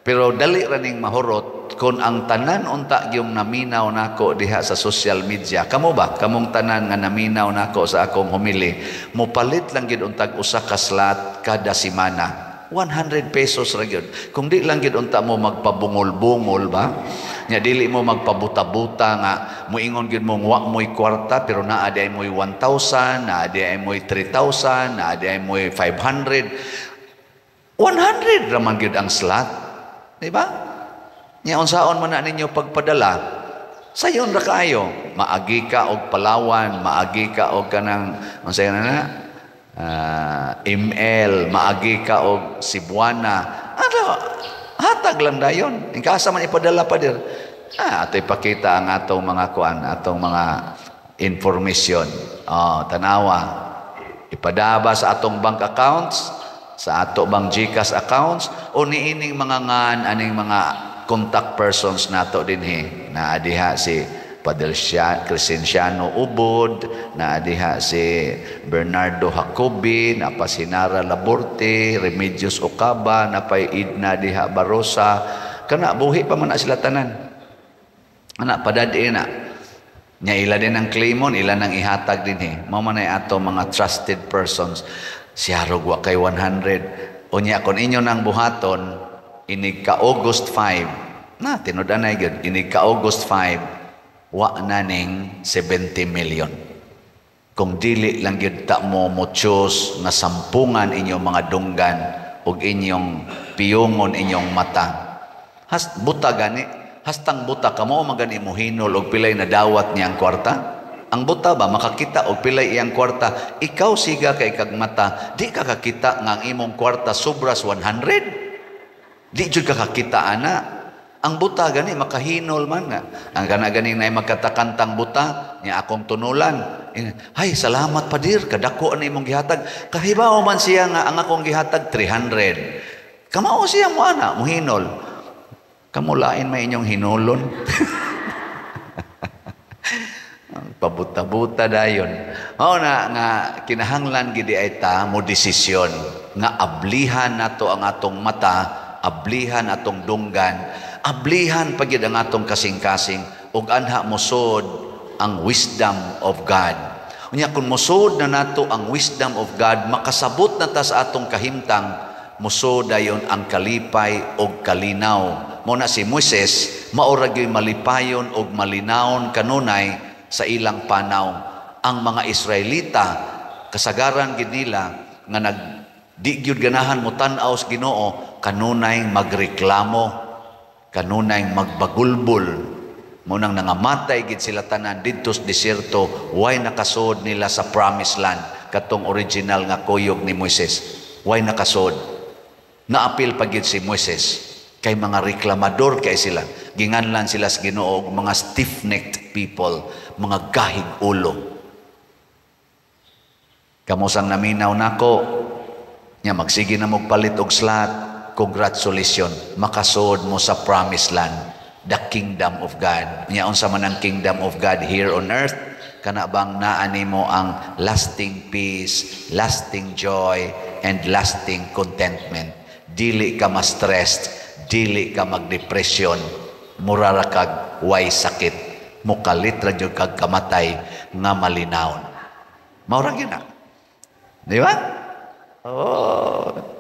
Pero dali ra ning mahurot kon ang tanan unta gyung naminaw nako diha sa social media. Kamo ba? Kamong tanan nga naminaw nako sa akong homily, mopalit lang gyud untag usa ka slot kada semana. 100 pesos ra gyud. Kung di lang gyud unta mo magpabungol-bungol ba? Nya dili mo magpabuta-buta nga moingon gyud mo wa mo'y kwarta pero naa di ay mo'y 1,000, naa di ay mo'y 3,000, naa di ay mo'y 500. 100 ra man gyud ang slot. Di ba? Nya unsaon man na ninyo pagpadala? Sayon ra kaayo. Maagi ka og Palawan, maagi ka og kanang unsay na na? ML, maagi ka og Cebuana. Ano, hatag lang dayon. Asa man ipadala pa dir. Ah, ato ipakita ang atong mga kuan, atong mga information. Oh, tanawa. Ipadaba sa atong bank accounts, sa ato bang GCash accounts o niining mga ngan aning mga contact persons nato dinhi. Naa diha si Padre Crescenciano Ubod, naa diha si Bernardo Jacobi, napa si Nara Laborte, Remedios Ocaba, napay Idna diha Barosa. Kana buhi pa man na sila tanan. Ana padad-i na. Nya ila din ang claimon, ila nang ihatag dinhi. Mao man ay ato mga trusted persons. Siya rog wa kay 100. Unya kon inyo nang buhaton inig ka August 5. Na tinud-anay gyud inig ka August 5 wa na ning 70 million. Kung dili lang gyud ta mo mo choose nga sampungan inyong mga dunggan ug inyong piyungon inyong mata. Has buta gani, hastang buta kamo man gani mo hinol og pilay nadawat niyang kwarta. Ang buta ba makakita og pilay iyang kwarta, ikaw siga kay kag mata, di ka kakita nga ang imong kwarta sobras 100. Di jud ka kakita ana. Ang buta gani makahinol man nga. Ang kana ganing nay magkatakantang buta niya akong tunulan. Hay, salamat padir, kadako ani imong gihatag. Kahibaw man siya nga ang akong gihatag 300. Kamao siya mo ana, muhinol. Kamulain may inyong hinulon. Pabuta-buta dayon. Mao na nga kinahanglan gid ay ta mo desisyon nga ablihan nato ang atong mata, ablihan atong dunggan, ablihan pa gyud ang atong kasing-kasing ug anha mosod ang wisdom of God. Unya kung mosod na nato ang wisdom of God, makasabot na ta sa atong kahimtang, mosod dayon ang kalipay og kalinaw. Mo na si Moises, mao ra gyud malipayon og malinawon kanunay sa ilang panaw. Ang mga Israelita, kasagaran gid nila nga nag di gyud ganahan mo tan-aw sa Ginoo, kanunay magreklamo, kanunay magbagulbol. Mo nang nangamatay gid sila tanan didto sa disyerto, way nakasod nila sa promised land, katong original nga kuyog ni Moises. Way nakasod. Naapil pa gid si Moises kay mga reklamador kay sila. Ginganlan sila sa Ginoo og mga stiff-necked people, mga gahig ulo. Kamusang naminaw nako, nya magsige na mogpalit og slot, congratulations, makasod mo sa promised land, the kingdom of God. Nya unsa man ang kingdom of God here on earth? Kana bang naa nimo ang lasting peace, lasting joy, and lasting contentment. Dili ka ma-stressed, dili ka magdepresyon, mura ra kag way sakit, mukalit ra jud kag kamatay nga malinawon. Mao ra gyud na. Di ba? Oh.